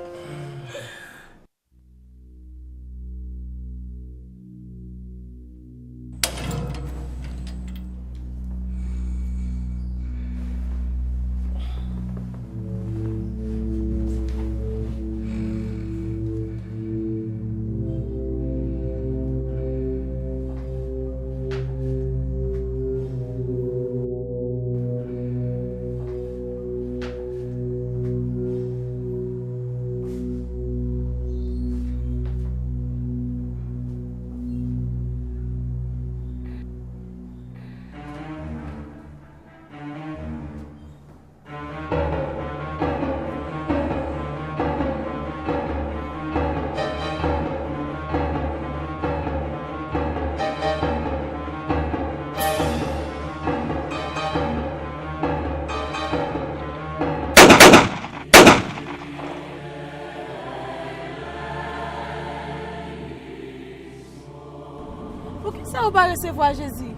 Poukisa ou pa resevwa Jezi?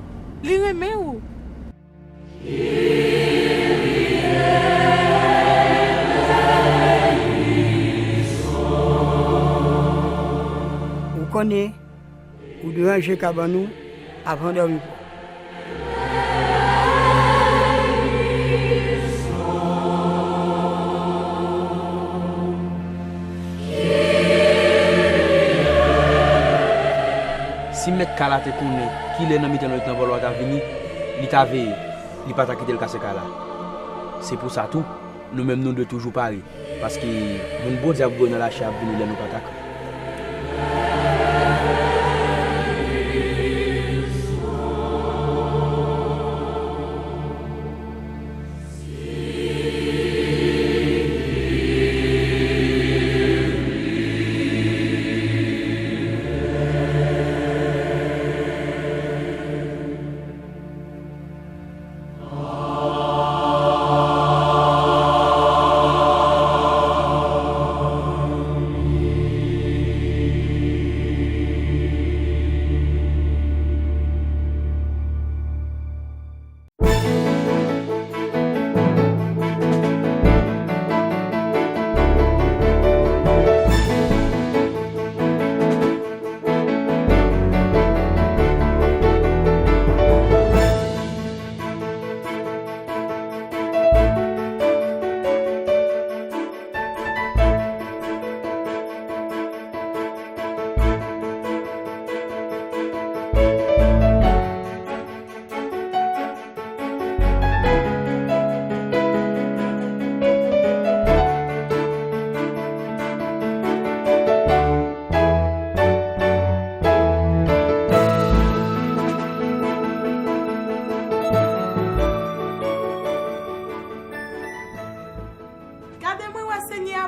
Li renmen ou. Ou konnen, ou dwe ranje kabann ou avan dòmi pran. Si mèt kay la te konnen kilè nan mitan lannwit lan vòlè a t ap vini, li ta veye, li pa ta kite l kase kay la. Se pou sa tou, nou menm nou dwe toujou pare, paske moun Bondye ap voye nan lachè ap vini lè nou pa ta ka.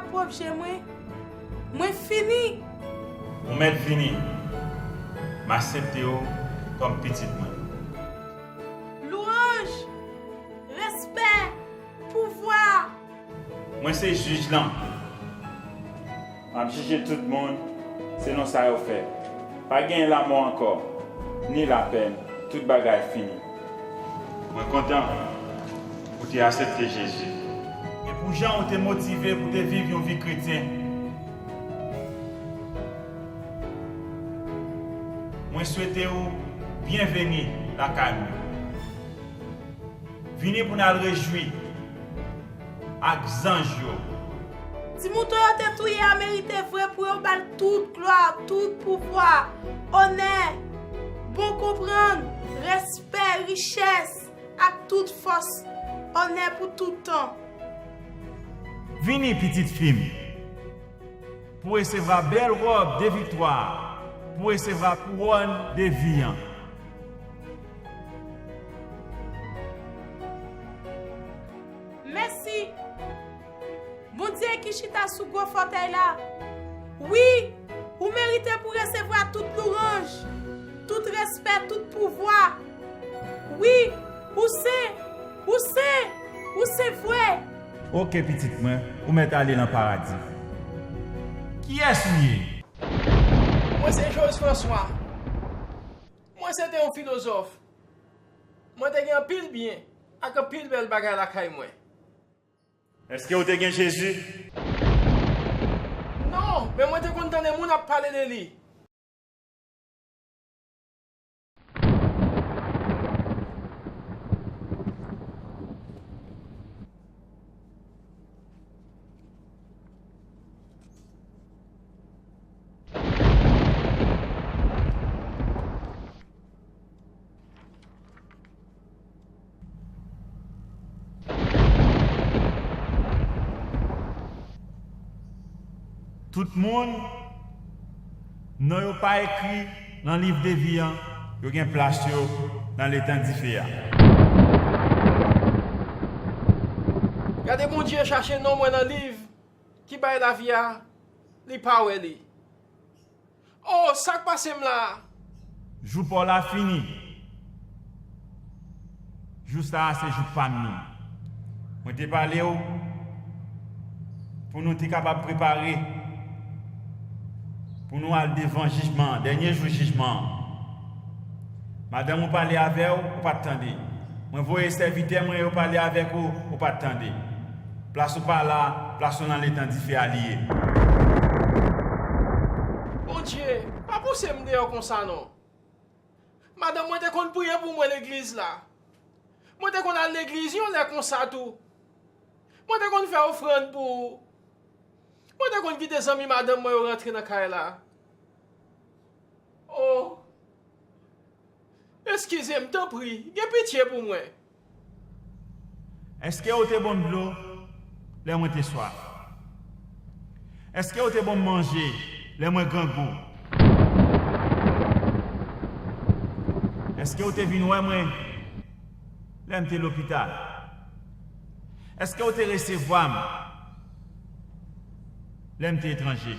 Pwòp je mwen, mwen fini. Ou mèt vini. M aksepte w kòm pitit mwen. Lwanj, respè, pouvwa. Mwen se jij lan. M ap jije tout moun selon sa yo fè. Pa genyen lanmò ankò, ni lapèn, tout bagay fini. Mwen kontan ou te aksepte Jezi. E pou jan ou te motive pou w te viv yon vi kretyen. Mwen swete w byenveni lakay mwen. Vini pou n al rejwi ak zanj yo. Ti mouton yo te touye a merite vre pou yo ba l tout glwa, tout pouvwa, onè, bon konprann, respè, richès, ak tout fòs, onè pou tout tan. Vini, pitit fi m, pou resevwa bèl wòb de viktwa, pou resevwa kouwòn de vi an. Mèsi, Bondye ki chita sou gwo fòtèy la. Wi, ou merite pou resevwa tout louwanj, tout respè, tout pouvwa. Wi, ou sen, ou sen, ou sen vre. Oke, pitit mwen, ou mèt ale nan paradi. Kiyès ou ye? Mwen se Joyce François. Mwen se te yon filozòf. Mwen te gen anpil byen ak anpil bèl bagay lakay mwen. Èske w te gen Jezi? Non, men mwen te konn tande moun ap pale de li. Tout moun, non yo pa ekri nan liv de vi an, yo gen plas yo nan letan dife a. Gade, Bondye chache non mwen nan liv ki bay lavi a, li pa wè li. Oh, sa k pase m la a? Jou pa w la fini. Jou sa a se jou pa m li. Mwen te pale w pou nou te kapab prepare pou nou al devan jijman an, dènye jou jijman an. Madanm ou pale avè w, ou pa t tande. Mwen voye sèvitè mwen yo pale avèk ou, ou pa t tande. Plas ou pa la, plas ou nan letan dife a li ye. Bondye, pa pouse m deyò konsa non. Madanm mwen te konn priye pou mwen legliz la. Mwen te konn al legliz yon lè konsa tou. Mwen te konn fè ofrann pou ou. Mwen te konn kite zanmi madanm mwen yo rantre nan kay la. Oh, eskize m, tanpri, gen pitye pou mwen. Èske w te ban m dlo lè mwen te swaf? Èske w te ban m manje lè mwen grangou? Èske w te vin wè mwen lè m te lopital? Èske w te resevwa m lè m te etranje?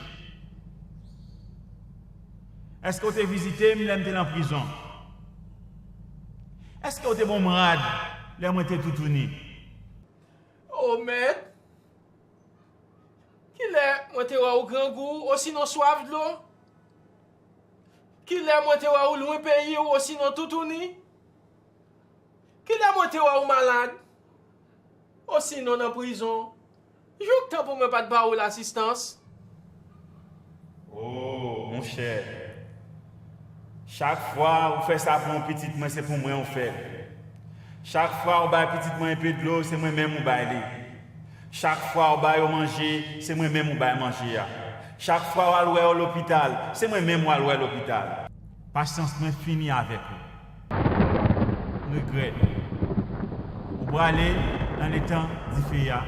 Èske w te vizite m lè m te nan prizon? Èske w te ban m rad lè mwen te toutouni? O Mèt, kilè mwen te wè w grangou osinon swaf dlo? Kilè mwen te wè w lwen peyi w osinon toutouni? Kilè mwen te wè w malad osinon nan prizon? Jouk tan pou mwen pa t ba ou lasistans. O, monchè, chak fwa ou fè sa pou yon pitit mwen, se pou mwen ou fè l. Chak fwa ou bay pitit mwen enpe dlo, se mwen menm ou bay li. Chak fwa ou ba yo manje, se mwen menm ou bay manje a. Chak fwa ou al wè yo lopital, se mwen menm ou al wè lopital. Pasyans mwen fini avèk ou. Regrèt. Ou prale nan letan dife a.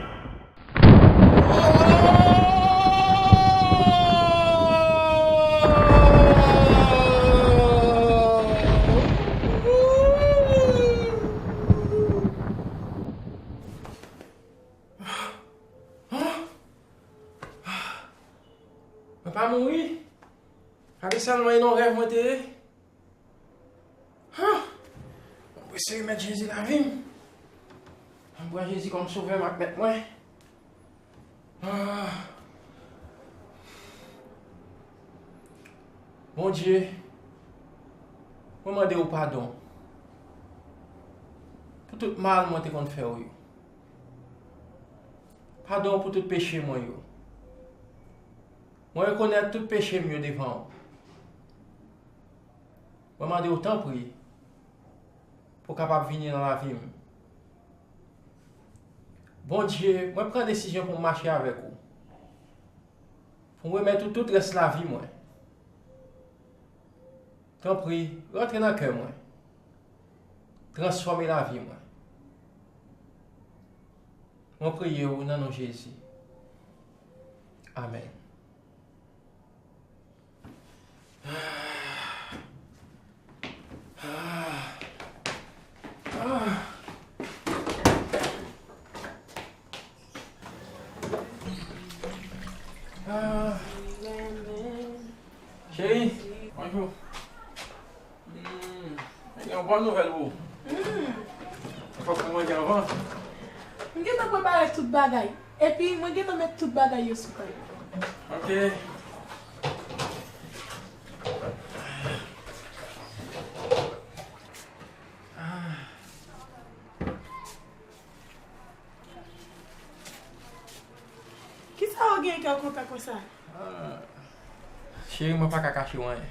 Pa mouri. Gade sèlman, e nan rèv mwen te ye. Huh! Mwen prese remèt Jezi lavi m. Mwen pran Jezi kòm sovè m ak mèt mwen. Ah. Bondye, mwen mande w padon pou tout mal mwen te konn fè w yo. Padon pou tout peche mwen yo. Mwen rekonèt tout peche m yo devan w. Mwen mande w tanpri pou w kapab vini nan lavi m. Bondye, mwen pran desizyon pou m mache avèk ou. Pou m remèt ou tout rès lavi mwen. Tanpri, rantre nan kè mwen. Transfòme lavi mwen. Mwen priye w nan non Jezi. Amèn. Cheri, bonjou. Hmm, mwen gen yon bon nouvèl pou ou. Hmm. Fòk mwen manje anvan. M gentan prepare tout bagay. Epi, mwen gentan met tout bagay yo sou kay. Ok. Kisa w gen kè w kontan konsa? Ah, cheri, mwen pa ka kache w anyen.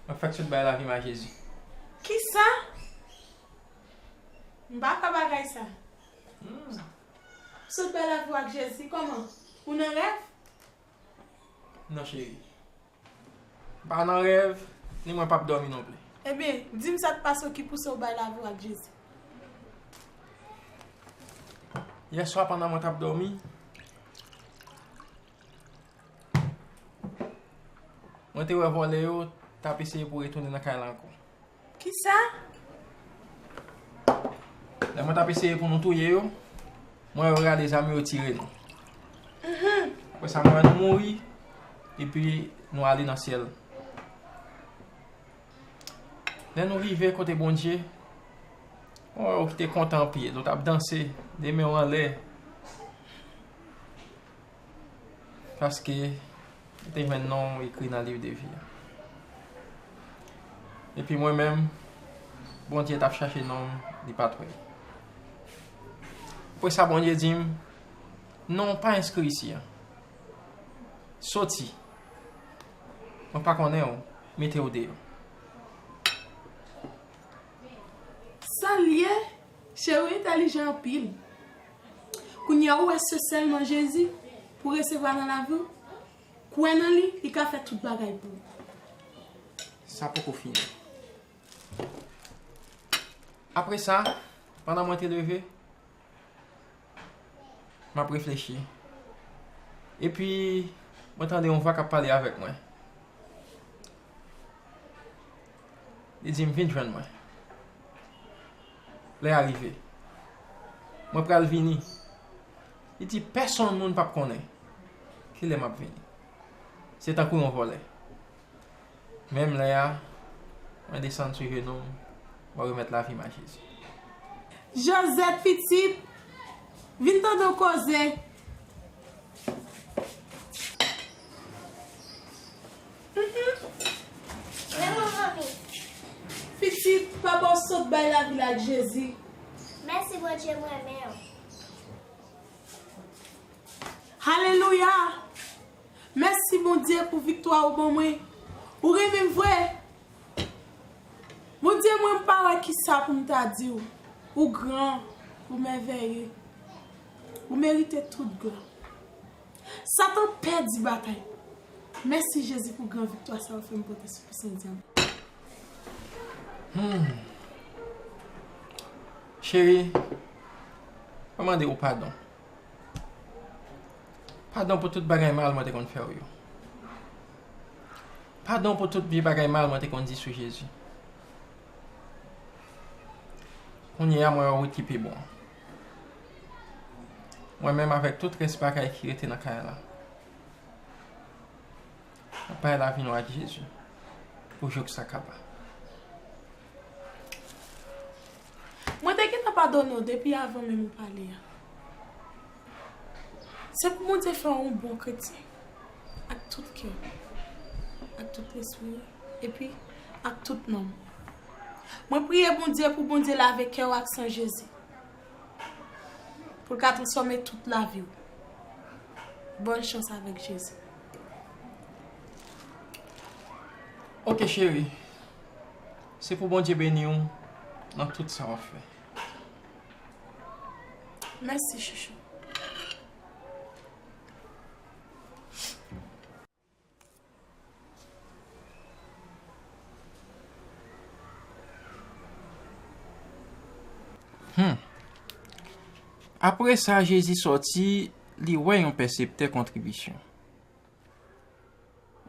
Mwen fèk sot bay lavi m a Jezi. Kisa? M pa kwè bagay sa. Hmm. Sot bay lavi w ak Jezi, kòman? Ou nan rèv? Non, cheri. M pa nan rèv, ni mwen p ap dòmi non plis. Ebyen, di m sa k pase w ki pouse w bay lavi w ak Jezi. Yèswa, pandan mwen t ap dòmi, mwen te wè vòlè yo t ap eseye pou retounen nan kay la ankò. Kisa? Lè mwen t ap eseye pou nou touye yo, mwen wè yo rale zam yo, yo tire nou. Mhm. Apre sa, mwen wè nou mouri, epi nou ale nan syèl. Lè nou rive kote Bondye, mwen wè yo ki te kontan anpil, yo t ap danse, de men yo anlè. Paske li te jwenn non w ekri nan liv de vi a. Epi mwen menm, Bondye t ap chache non m, li pa t wè l. Apre sa, Bondye di m, "Non w pa enskri isi a. Soti. Mwen pa konnen w, mete w deyò." Sa l ye? Cheri, w entèlijan anpil. Kounye a, ou wè se sèlman Jezi pou resevwa nan lavi w. Kwè nan li, li ka fè tout bagay pou ou. Sa poko fini. Apre sa, pandan mwen te leve, m ap reflechi. Epi, mwen tande yon vwa k ap pale avèk mwen. Li di m, "Vin jwenn mwen. Lè a rive. Mwen pral vini." Li di, "Pèsonn moun p ap konnen kilè m ap vini." Se tankou yon vòlè. Menm lè a, mwen desann sou jenou m, mwen remèt lavi m a Jezi. Josette, pitit, vin tande w koze. Mhm. Wi, manmi. Pitit, papa w sot bay lavi l ak Jezi. Mèsi, Bondye, m renmen w. Alelouya! Mèsi, Bondye, pou viktwa ou ban mwen. Ou renmen m vre. Bondye, mwen m pa wè kisa pou m ta di w. Ou gran, ou mèvèye. Ou merite tout glwa. Satan pèdi batay. Mèsi, Jezi, pou gran viktwa sa ou fè m pote sou pwisans dyanm. Hmm. Cheri, mwen mande w padon. Padon pou tout bagay mal mwen te konn fè w yo. Padon pou tout vye bagay mal mwen te konn di sou Jezi. Kounye a, mwen wè wout ki pi bon an. Mwen menm avèk tout rès bagay ki rete nan kay la. Bay lavi nou ak Jezi. Pou jouk sa kaba. Mwen te gentan padone w depi avan menm ou pale a. Se pou Bondye fè w yon bon kretyen. Ak tout kè w. Ak tout lespri w. Epi, ak tout nanm ou. Mwen priye Bondye pou Bondye lave kè w ak san Jezi. Pou l ka transfòme tout lavi w. Bòn chans avèk Jezi. Ok, cheri. Se pou Bondye beni w nan tout sa w ap fè. Mèsi, chouchou. Hmm. Apre sa, Jezi sòti, li wè yon pèseptè kontribisyon.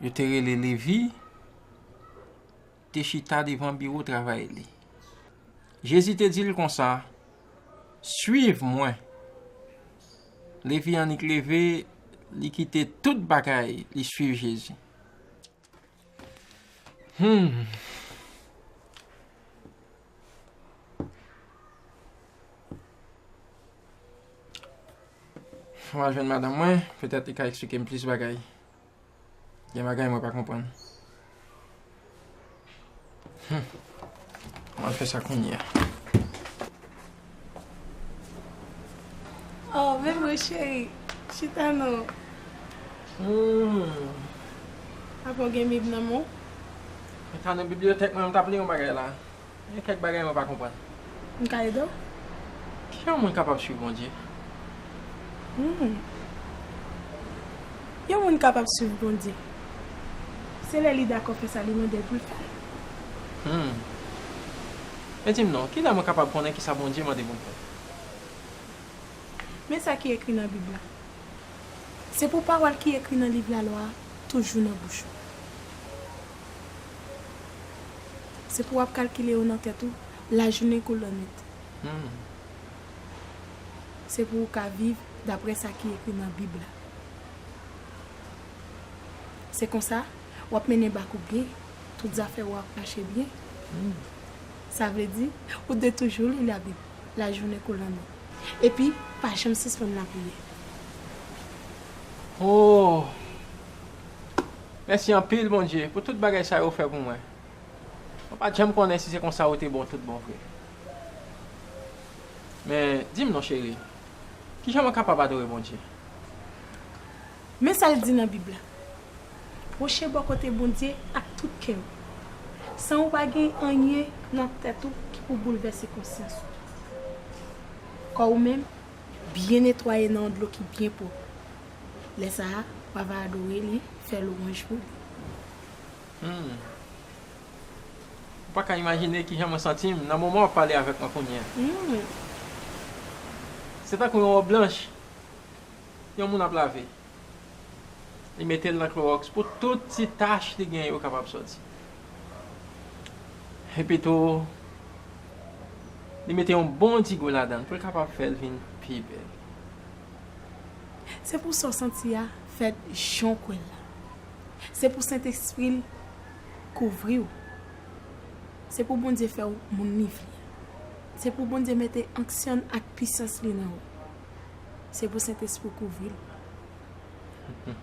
Yo te rele Levi, te chita devan biwo travay li. Jezi te di l konsa, "Suiv mwen." Levi annik leve, li kite tout bagay, li suiv Jezi. Hmm. Fò m al jwenn madanm mwen, petèt li ka eksplike m plis bagay. Gen bagay mwen pa konprann. Hmm. Mwen fè sa kounye a. Oh, men mwen cheri, chita non. Hmm. Apa w gen Bib nan men w? Mwen ta nan bibliyotèk mwen, m t ap li yon bagay la. Gen kèk bagay mwen pa konprann. M ka ede w? Kijan yon moun kapab swiv Bondye? Hmm. Yon moun kapab swiv Bondye. Se lè li dakò fè sa li mande l pou l fè l. Hmm. Men di m non, kilè mwen kapab konnen kisa Bondye mande pou m fè? Men sa ki ekri nan Bib la. Se pou pawòl ki ekri nan liv lalwa a toujou nan bouch ou. Se pou w ap kalkile yo nan tèt ou, lajounen kou lannwit. Hmm. Se pou w ka viv daprè sa ki ekri nan Bib la. Se konsa, w ap mennen bak ou byen, tout zafè w ap mache byen. Hmm. Sa vle di, ou dwe toujou li Labib, lajounen kou lannwit. Epi, pa janm sispann lapriyè. Oh! Mèsi anpil, Bondye, pou tout bagay sa yo w fè pou mwen. Mwen pa t janm konnen si se konsa ou te bon tout bon vre. Men, di m non, cheri, kijan mwen kapab adore Bondye? Men sa l di nan Bib la, pwoche bò kote Bondye ak tout kè w, san ou pa gen anyen nan tèt ou ki pou boulvèse konsyans ou. Kò ou menm, byen netwaye nan yon dlo ki byen pwòp. Lè sa a, w ava adore li, fè lwanj pou li. Hmm. Ou pa ka imajine kijan mwen santi m nan moman w ap pale avèk mwen kounye a. Hmm. Se tankou yon wòb blanch yon moun ap lave. Li mete l nan klowòks pou tout ti tach li gen yo kapab sòti. Epi tou, li mete yon bon ti gou ladan l pou l kapab fè l vin pi bèl. Se pou sa w santi a fèt jan w kwè l la. Se pou Sentespri l kouvri w. Se pou Bondye fè w moun li vle a. Se pou Bondye mete onksyon l ak pisans li nan ou. Se pou Sentespri w kouvri l.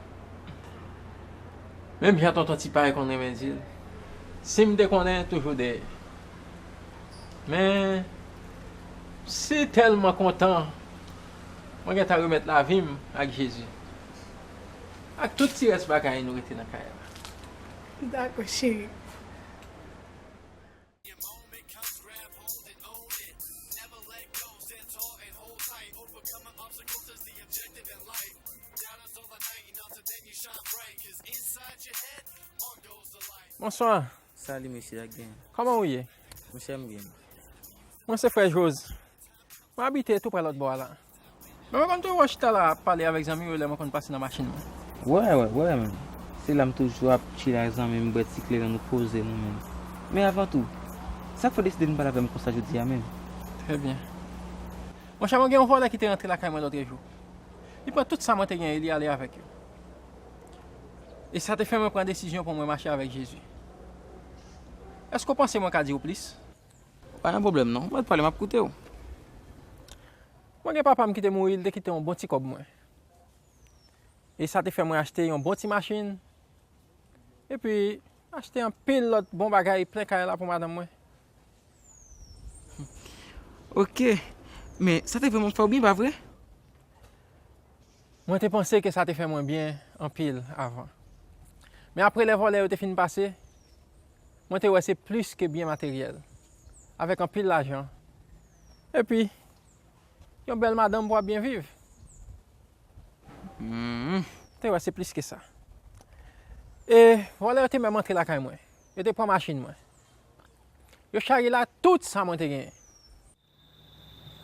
Menm jan tonton Ti Pay konn renmen di l, si m te konnen, toujou dèyè. Men, m si tèlman kontan, mwen gentan remèt lavi m ak Jezi. Ak tout ti rès bagay nou rete nan kay la. Dakò, cheri. Bonswa. Salut, monsieur Again. Kòman ou ye? Monchè, m byen. Mwen se frè Jose. Mwen abite tou prè lòt bò a la. Men mwen konn toujou wè w chita la ap pale avèk zanmi w yo lè mwen konn pase nan machin mwen. Wè, wè, wè, men. Se la m toujou ap chill ak zanmi m, bwè ti kleren, nou poze nou menm. Men avan tou, sa k fè w deside vin pale avè m konsa jodi a menm? Trè byen. Monchè, mwen gen yon vòlè ki te rantre lakay mwen lòtrejou. Li pran tout sa mwen te genyen, li ale avèk yo. E sa te fè mwen pran desizyon pou mwen mache avèk Jezi. Èske w panse mwen ka di w plis? Pa gen pwoblèm non. Mwen pale, m ap koute w. Mwen gen papa m ki te mouri, li te kite yon bon ti kòb mwen. E sa te fè mwen achte yon bon ti machin. Epi, achte anpil lòt bon bagay plen kay la pou madanm mwen. Ok. Men, sa te vrèman fè w byen, pa vre? Mwen te panse ke sa te fè mwen byen anpil avan. Men apre lè vòlè yo te fin pase, mwen te wè se plis ke byen materyèl, avèk anpil lajan. Epi, yon bèl madanm pou w ap byen viv. Hmm. Te wè se plis ke sa. E vòlè yo te menm antre lakay mwen. Yo te pran machin mwen. Yo chaje la tout sa mwen te genyen.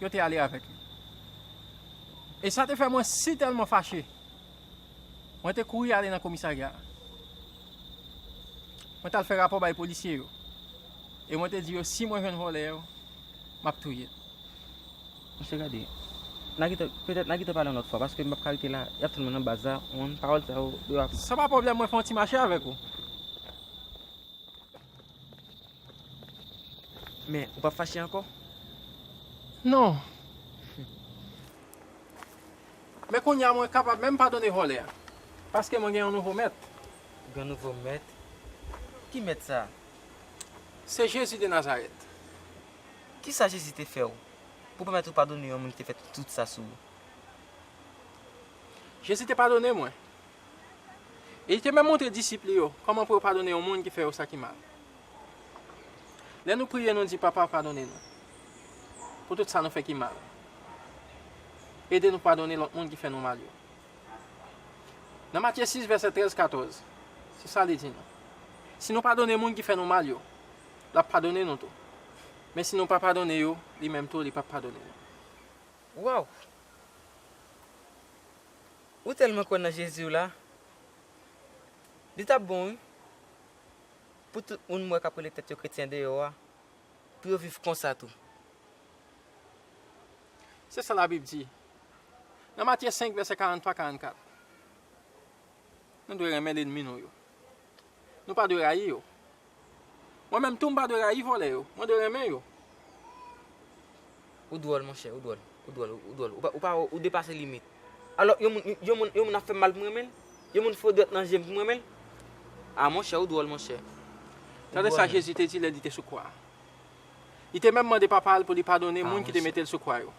Yo te ale avèk li. E sa te fè mwen si tèlman fache. Mwen te kouri ale nan komisarya a. Mwen t al fè rapò bay polisye yo. E mwen te di yo si mwen jwenn vòlè yo, m ap touye l. Monchè, gade. N a gentan, petèt n a gentan pale yon lòt fwa, paske m p ap ka rete la, y ap tann mwen nan baz la, yon pawòl sa yo, yo ap. Sa pa pwoblèm, mwen fè yon ti mache avèk ou. Men, ou p ap fache ankò? Non. Men kounye a, mwen kapab menm padone vòlè a, paske mwen gen yon nouvo mèt. Ou gen yon nouvo mèt? Ki mèt sa a? Se Jezi de Nazarèt. Kisa Jezi te fè w pou pèmèt ou padone yon moun ki te fè tout sa sou ou? Jezi te padone mwen. E li te menm montre disip li yo kòman pou yo padone yon moun ki fè yo sa ki mal. Lè nou priye, nou di, Papa, padone nou pou tout sa nou fè ki mal. Ede nou padone lòt moun ki fè nou mal yo. Nan Matye sis, vèsè trèz, katòz, se sa li di nou. Si nou padone moun ki fè nou mal yo, l ap padone nou tou. Men si nou pa padone yo, li menm tou, li p ap padone nou. Waw! Ou tèlman kwè nan Jezi w la. Li t ap bon, wi, pou tout moun m wè k ap rele tèt yo kretyen deyò a, pou yo viv konsa tou. Se sa Labib di. Nan Matye senk, vèsè karannntwa, karannkat. Nou dwe renmen lènmi nou yo. Nou pa dwe rayi yo. Mwen menm tou, m pa dwe rayi vòlè yo. Mwen dwe renmen yo. Ou dwòl, monchè, ou dwòl. Ou dwòl, ou dwòl. Ou pa, ou pa, ou depase limit. Alò, yon moun, yon moun, yon moun ap fè m mal pou m renmen l? Yon moun fè dwèt nan je m pou m renmen l? A, monchè, ou dwòl, monchè. Ou dwòl, men. Tande sa Jezi te di lè li te sou kwa a. Li te menm mande Papa l pou li padone moun ki te mete l sou kwa yo.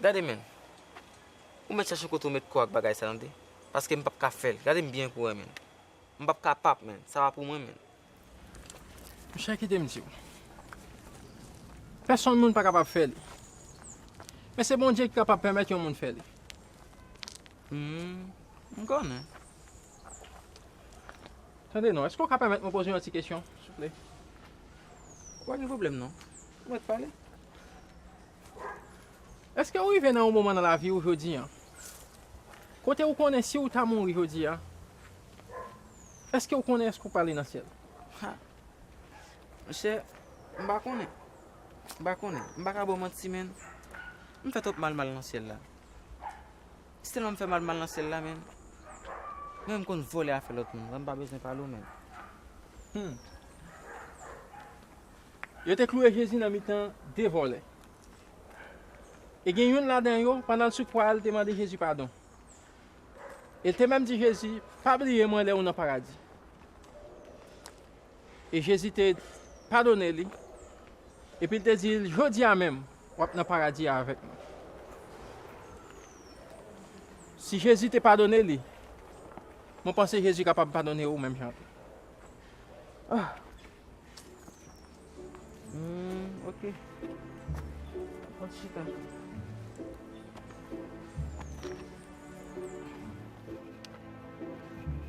Gade, men. Ou mèt chache kote ou met kò ak bagay sa, tande. Paske m p ap ka fè l. Gade m byen pou wè, men. M p ap kapab, men. Sa pa pou mwen, men. Monchè, kite m di w. Pèsonn moun pa kapab fè li. Men se Bondye ki kapab pèmèt yon moun fè li. Hmm, m konnen. Tande non, èske w ka pèmèt mwen poze w yon ti kesyon, souple? Pa gen pwoblèm non. Ou mèt pale. Èske w rive nan yon moman nan lavi w jodi a, kote w konnen si w ta mouri jodi a, èske w konnen èske w prale nan syèl? Ha! Monchè, m pa konnen. M pa konnen. M pa ka ba w manti, men. M fè twòp mal, mal nan syèl la. Si tèlman m fè mal, mal nan syèl la, men. Mwen menm konn vòlè afè lòt moun. Mwen m pa bezwen pale w, men. Hmm. Yo te klouwe Jezi nan mitan de vòlè. E gen youn ladan yo, pandan l sou kwa a, li te mande Jezi padon. E l te menm di Jezi, pa bliye mwen lè w nan paradi. E Jezi te padone li, epi l te di l, jodi a menm, w ap nan paradi a avèk mwen. Si Jezi te padone li, mwen panse Jezi kapab padone ou menm jan tou. Ah. Hmm, ok. Mwen chita.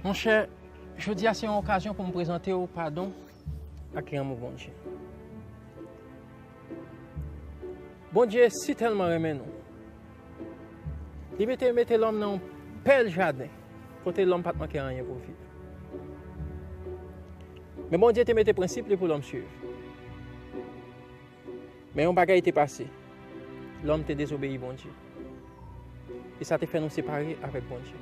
Monchè, jodi a se yon okazyon pou m prezante w padon ak lanmou Bondye. Bondye si tèlman renmen nou, li mete, mete lòm nan yon bèl jaden kote lòm pa t manke anyen pou viv. Men Bondye te mete prensip li pou lòm swiv. Men yon bagay te pase. Lòm te dezobeyi Bondye. E sa te fè nou separe avèk Bondye.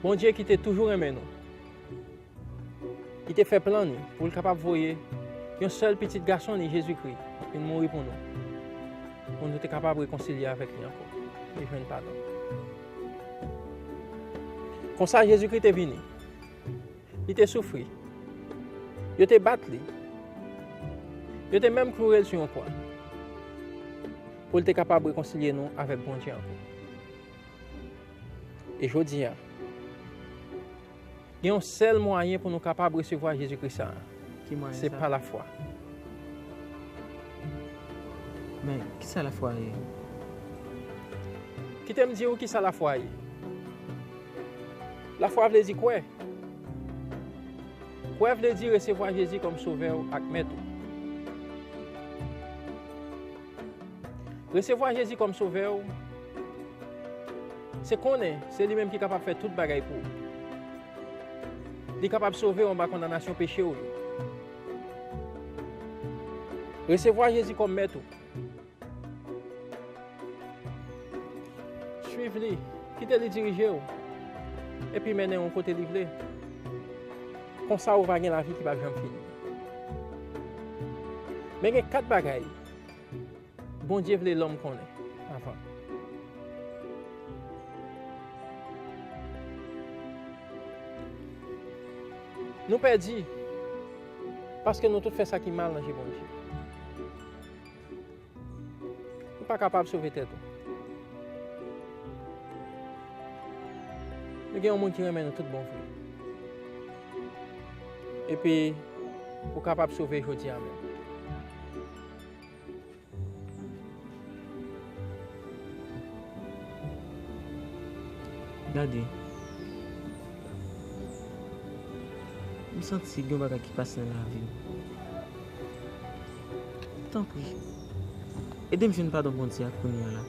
Bondye ki te toujou renmen nou, li te fè plan li pou l kapab voye yon sèl pitit gason li, Jezikri, vin mouri pou nou, pou nou te kapab rekonsilye avèk li ankò e jwenn padon. Konsa, Jezikri te vini. Li te soufri. Yo te bat li. Yo te menm kloure l sou yon kwa pou l te kapab rekonsilye nou avèk Bondye ankò. E jodi a, gen yon sèl mwayen pou nou kapab resevwa Jezikri sa a. Ki mwayen sa? Se pa lafwa. Men, kisa lafwa ye? Kite m di w kisa lafwa ye. Lafwa vle di kwè. Kwè vle di resevwa Jezi kòm Sovè w ak Mèt ou. Resevwa Jezi kòm Sovè w, se konnen se li menm ki kapab fè tout bagay pou ou. Li kapab sove w anba kondanasyon peche w yo. Resevwa Jezi kòm Mèt ou. Suiv li, kite li dirije w, epi mennen w kote li vle. Konsa ou va gen lavi ki p ap janm fini. Men gen kat bagay Bondye vle lòm konnen avan. Nou pèdi paske nou tout fè sa ki mal nan je Bondye. Ou pa kapab sove tèt ou. Nou gen yon moun ki renmen nou tout bon vre. Epi, ou kapab sove jodi a menm. Gade. M santi gen yon bagay ki pase nan lavi m. Tanpri, ede m jwenn padon Bondye a kounye a la.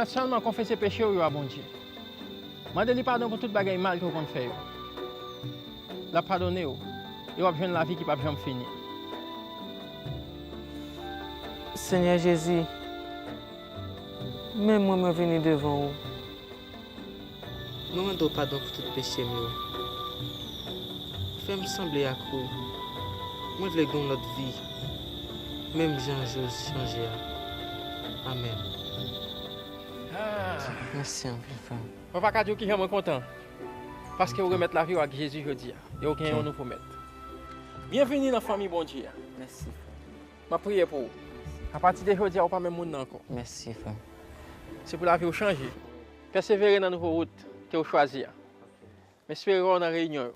Mèt sèlman konfese peche w yo a Bondye. Mande li padon pou tout bagay mal ke w konn fè yo. L ap padone w, e w ap jwenn lavi ki p ap janm fini. Senyè Jezi, men mwen, mwen vini devan ou. Mwen mande w padon pou tout peche m yo. Fè m sanble ak ou. Mwen vle gen yon lòt vi, menm jan Joz chanje a. Amèn. Ah. Mèsi anpil, frè m. Mwen pa ka di w kijan mwen kontan, paske w remèt lavi w ak Jezi jodi a, e w gen yon nouvo mèt. Byenvini nan fanmi Bondye a. Mèsi, frè. M ap priye pou ou. Apati de jodi a, ou pa menm moun nan ankò. Mèsi, frè. Se pou lavi w chanje. Pèsevere nan nouvo wout ke w chwazi a. M espere wè w nan reyinyon yo.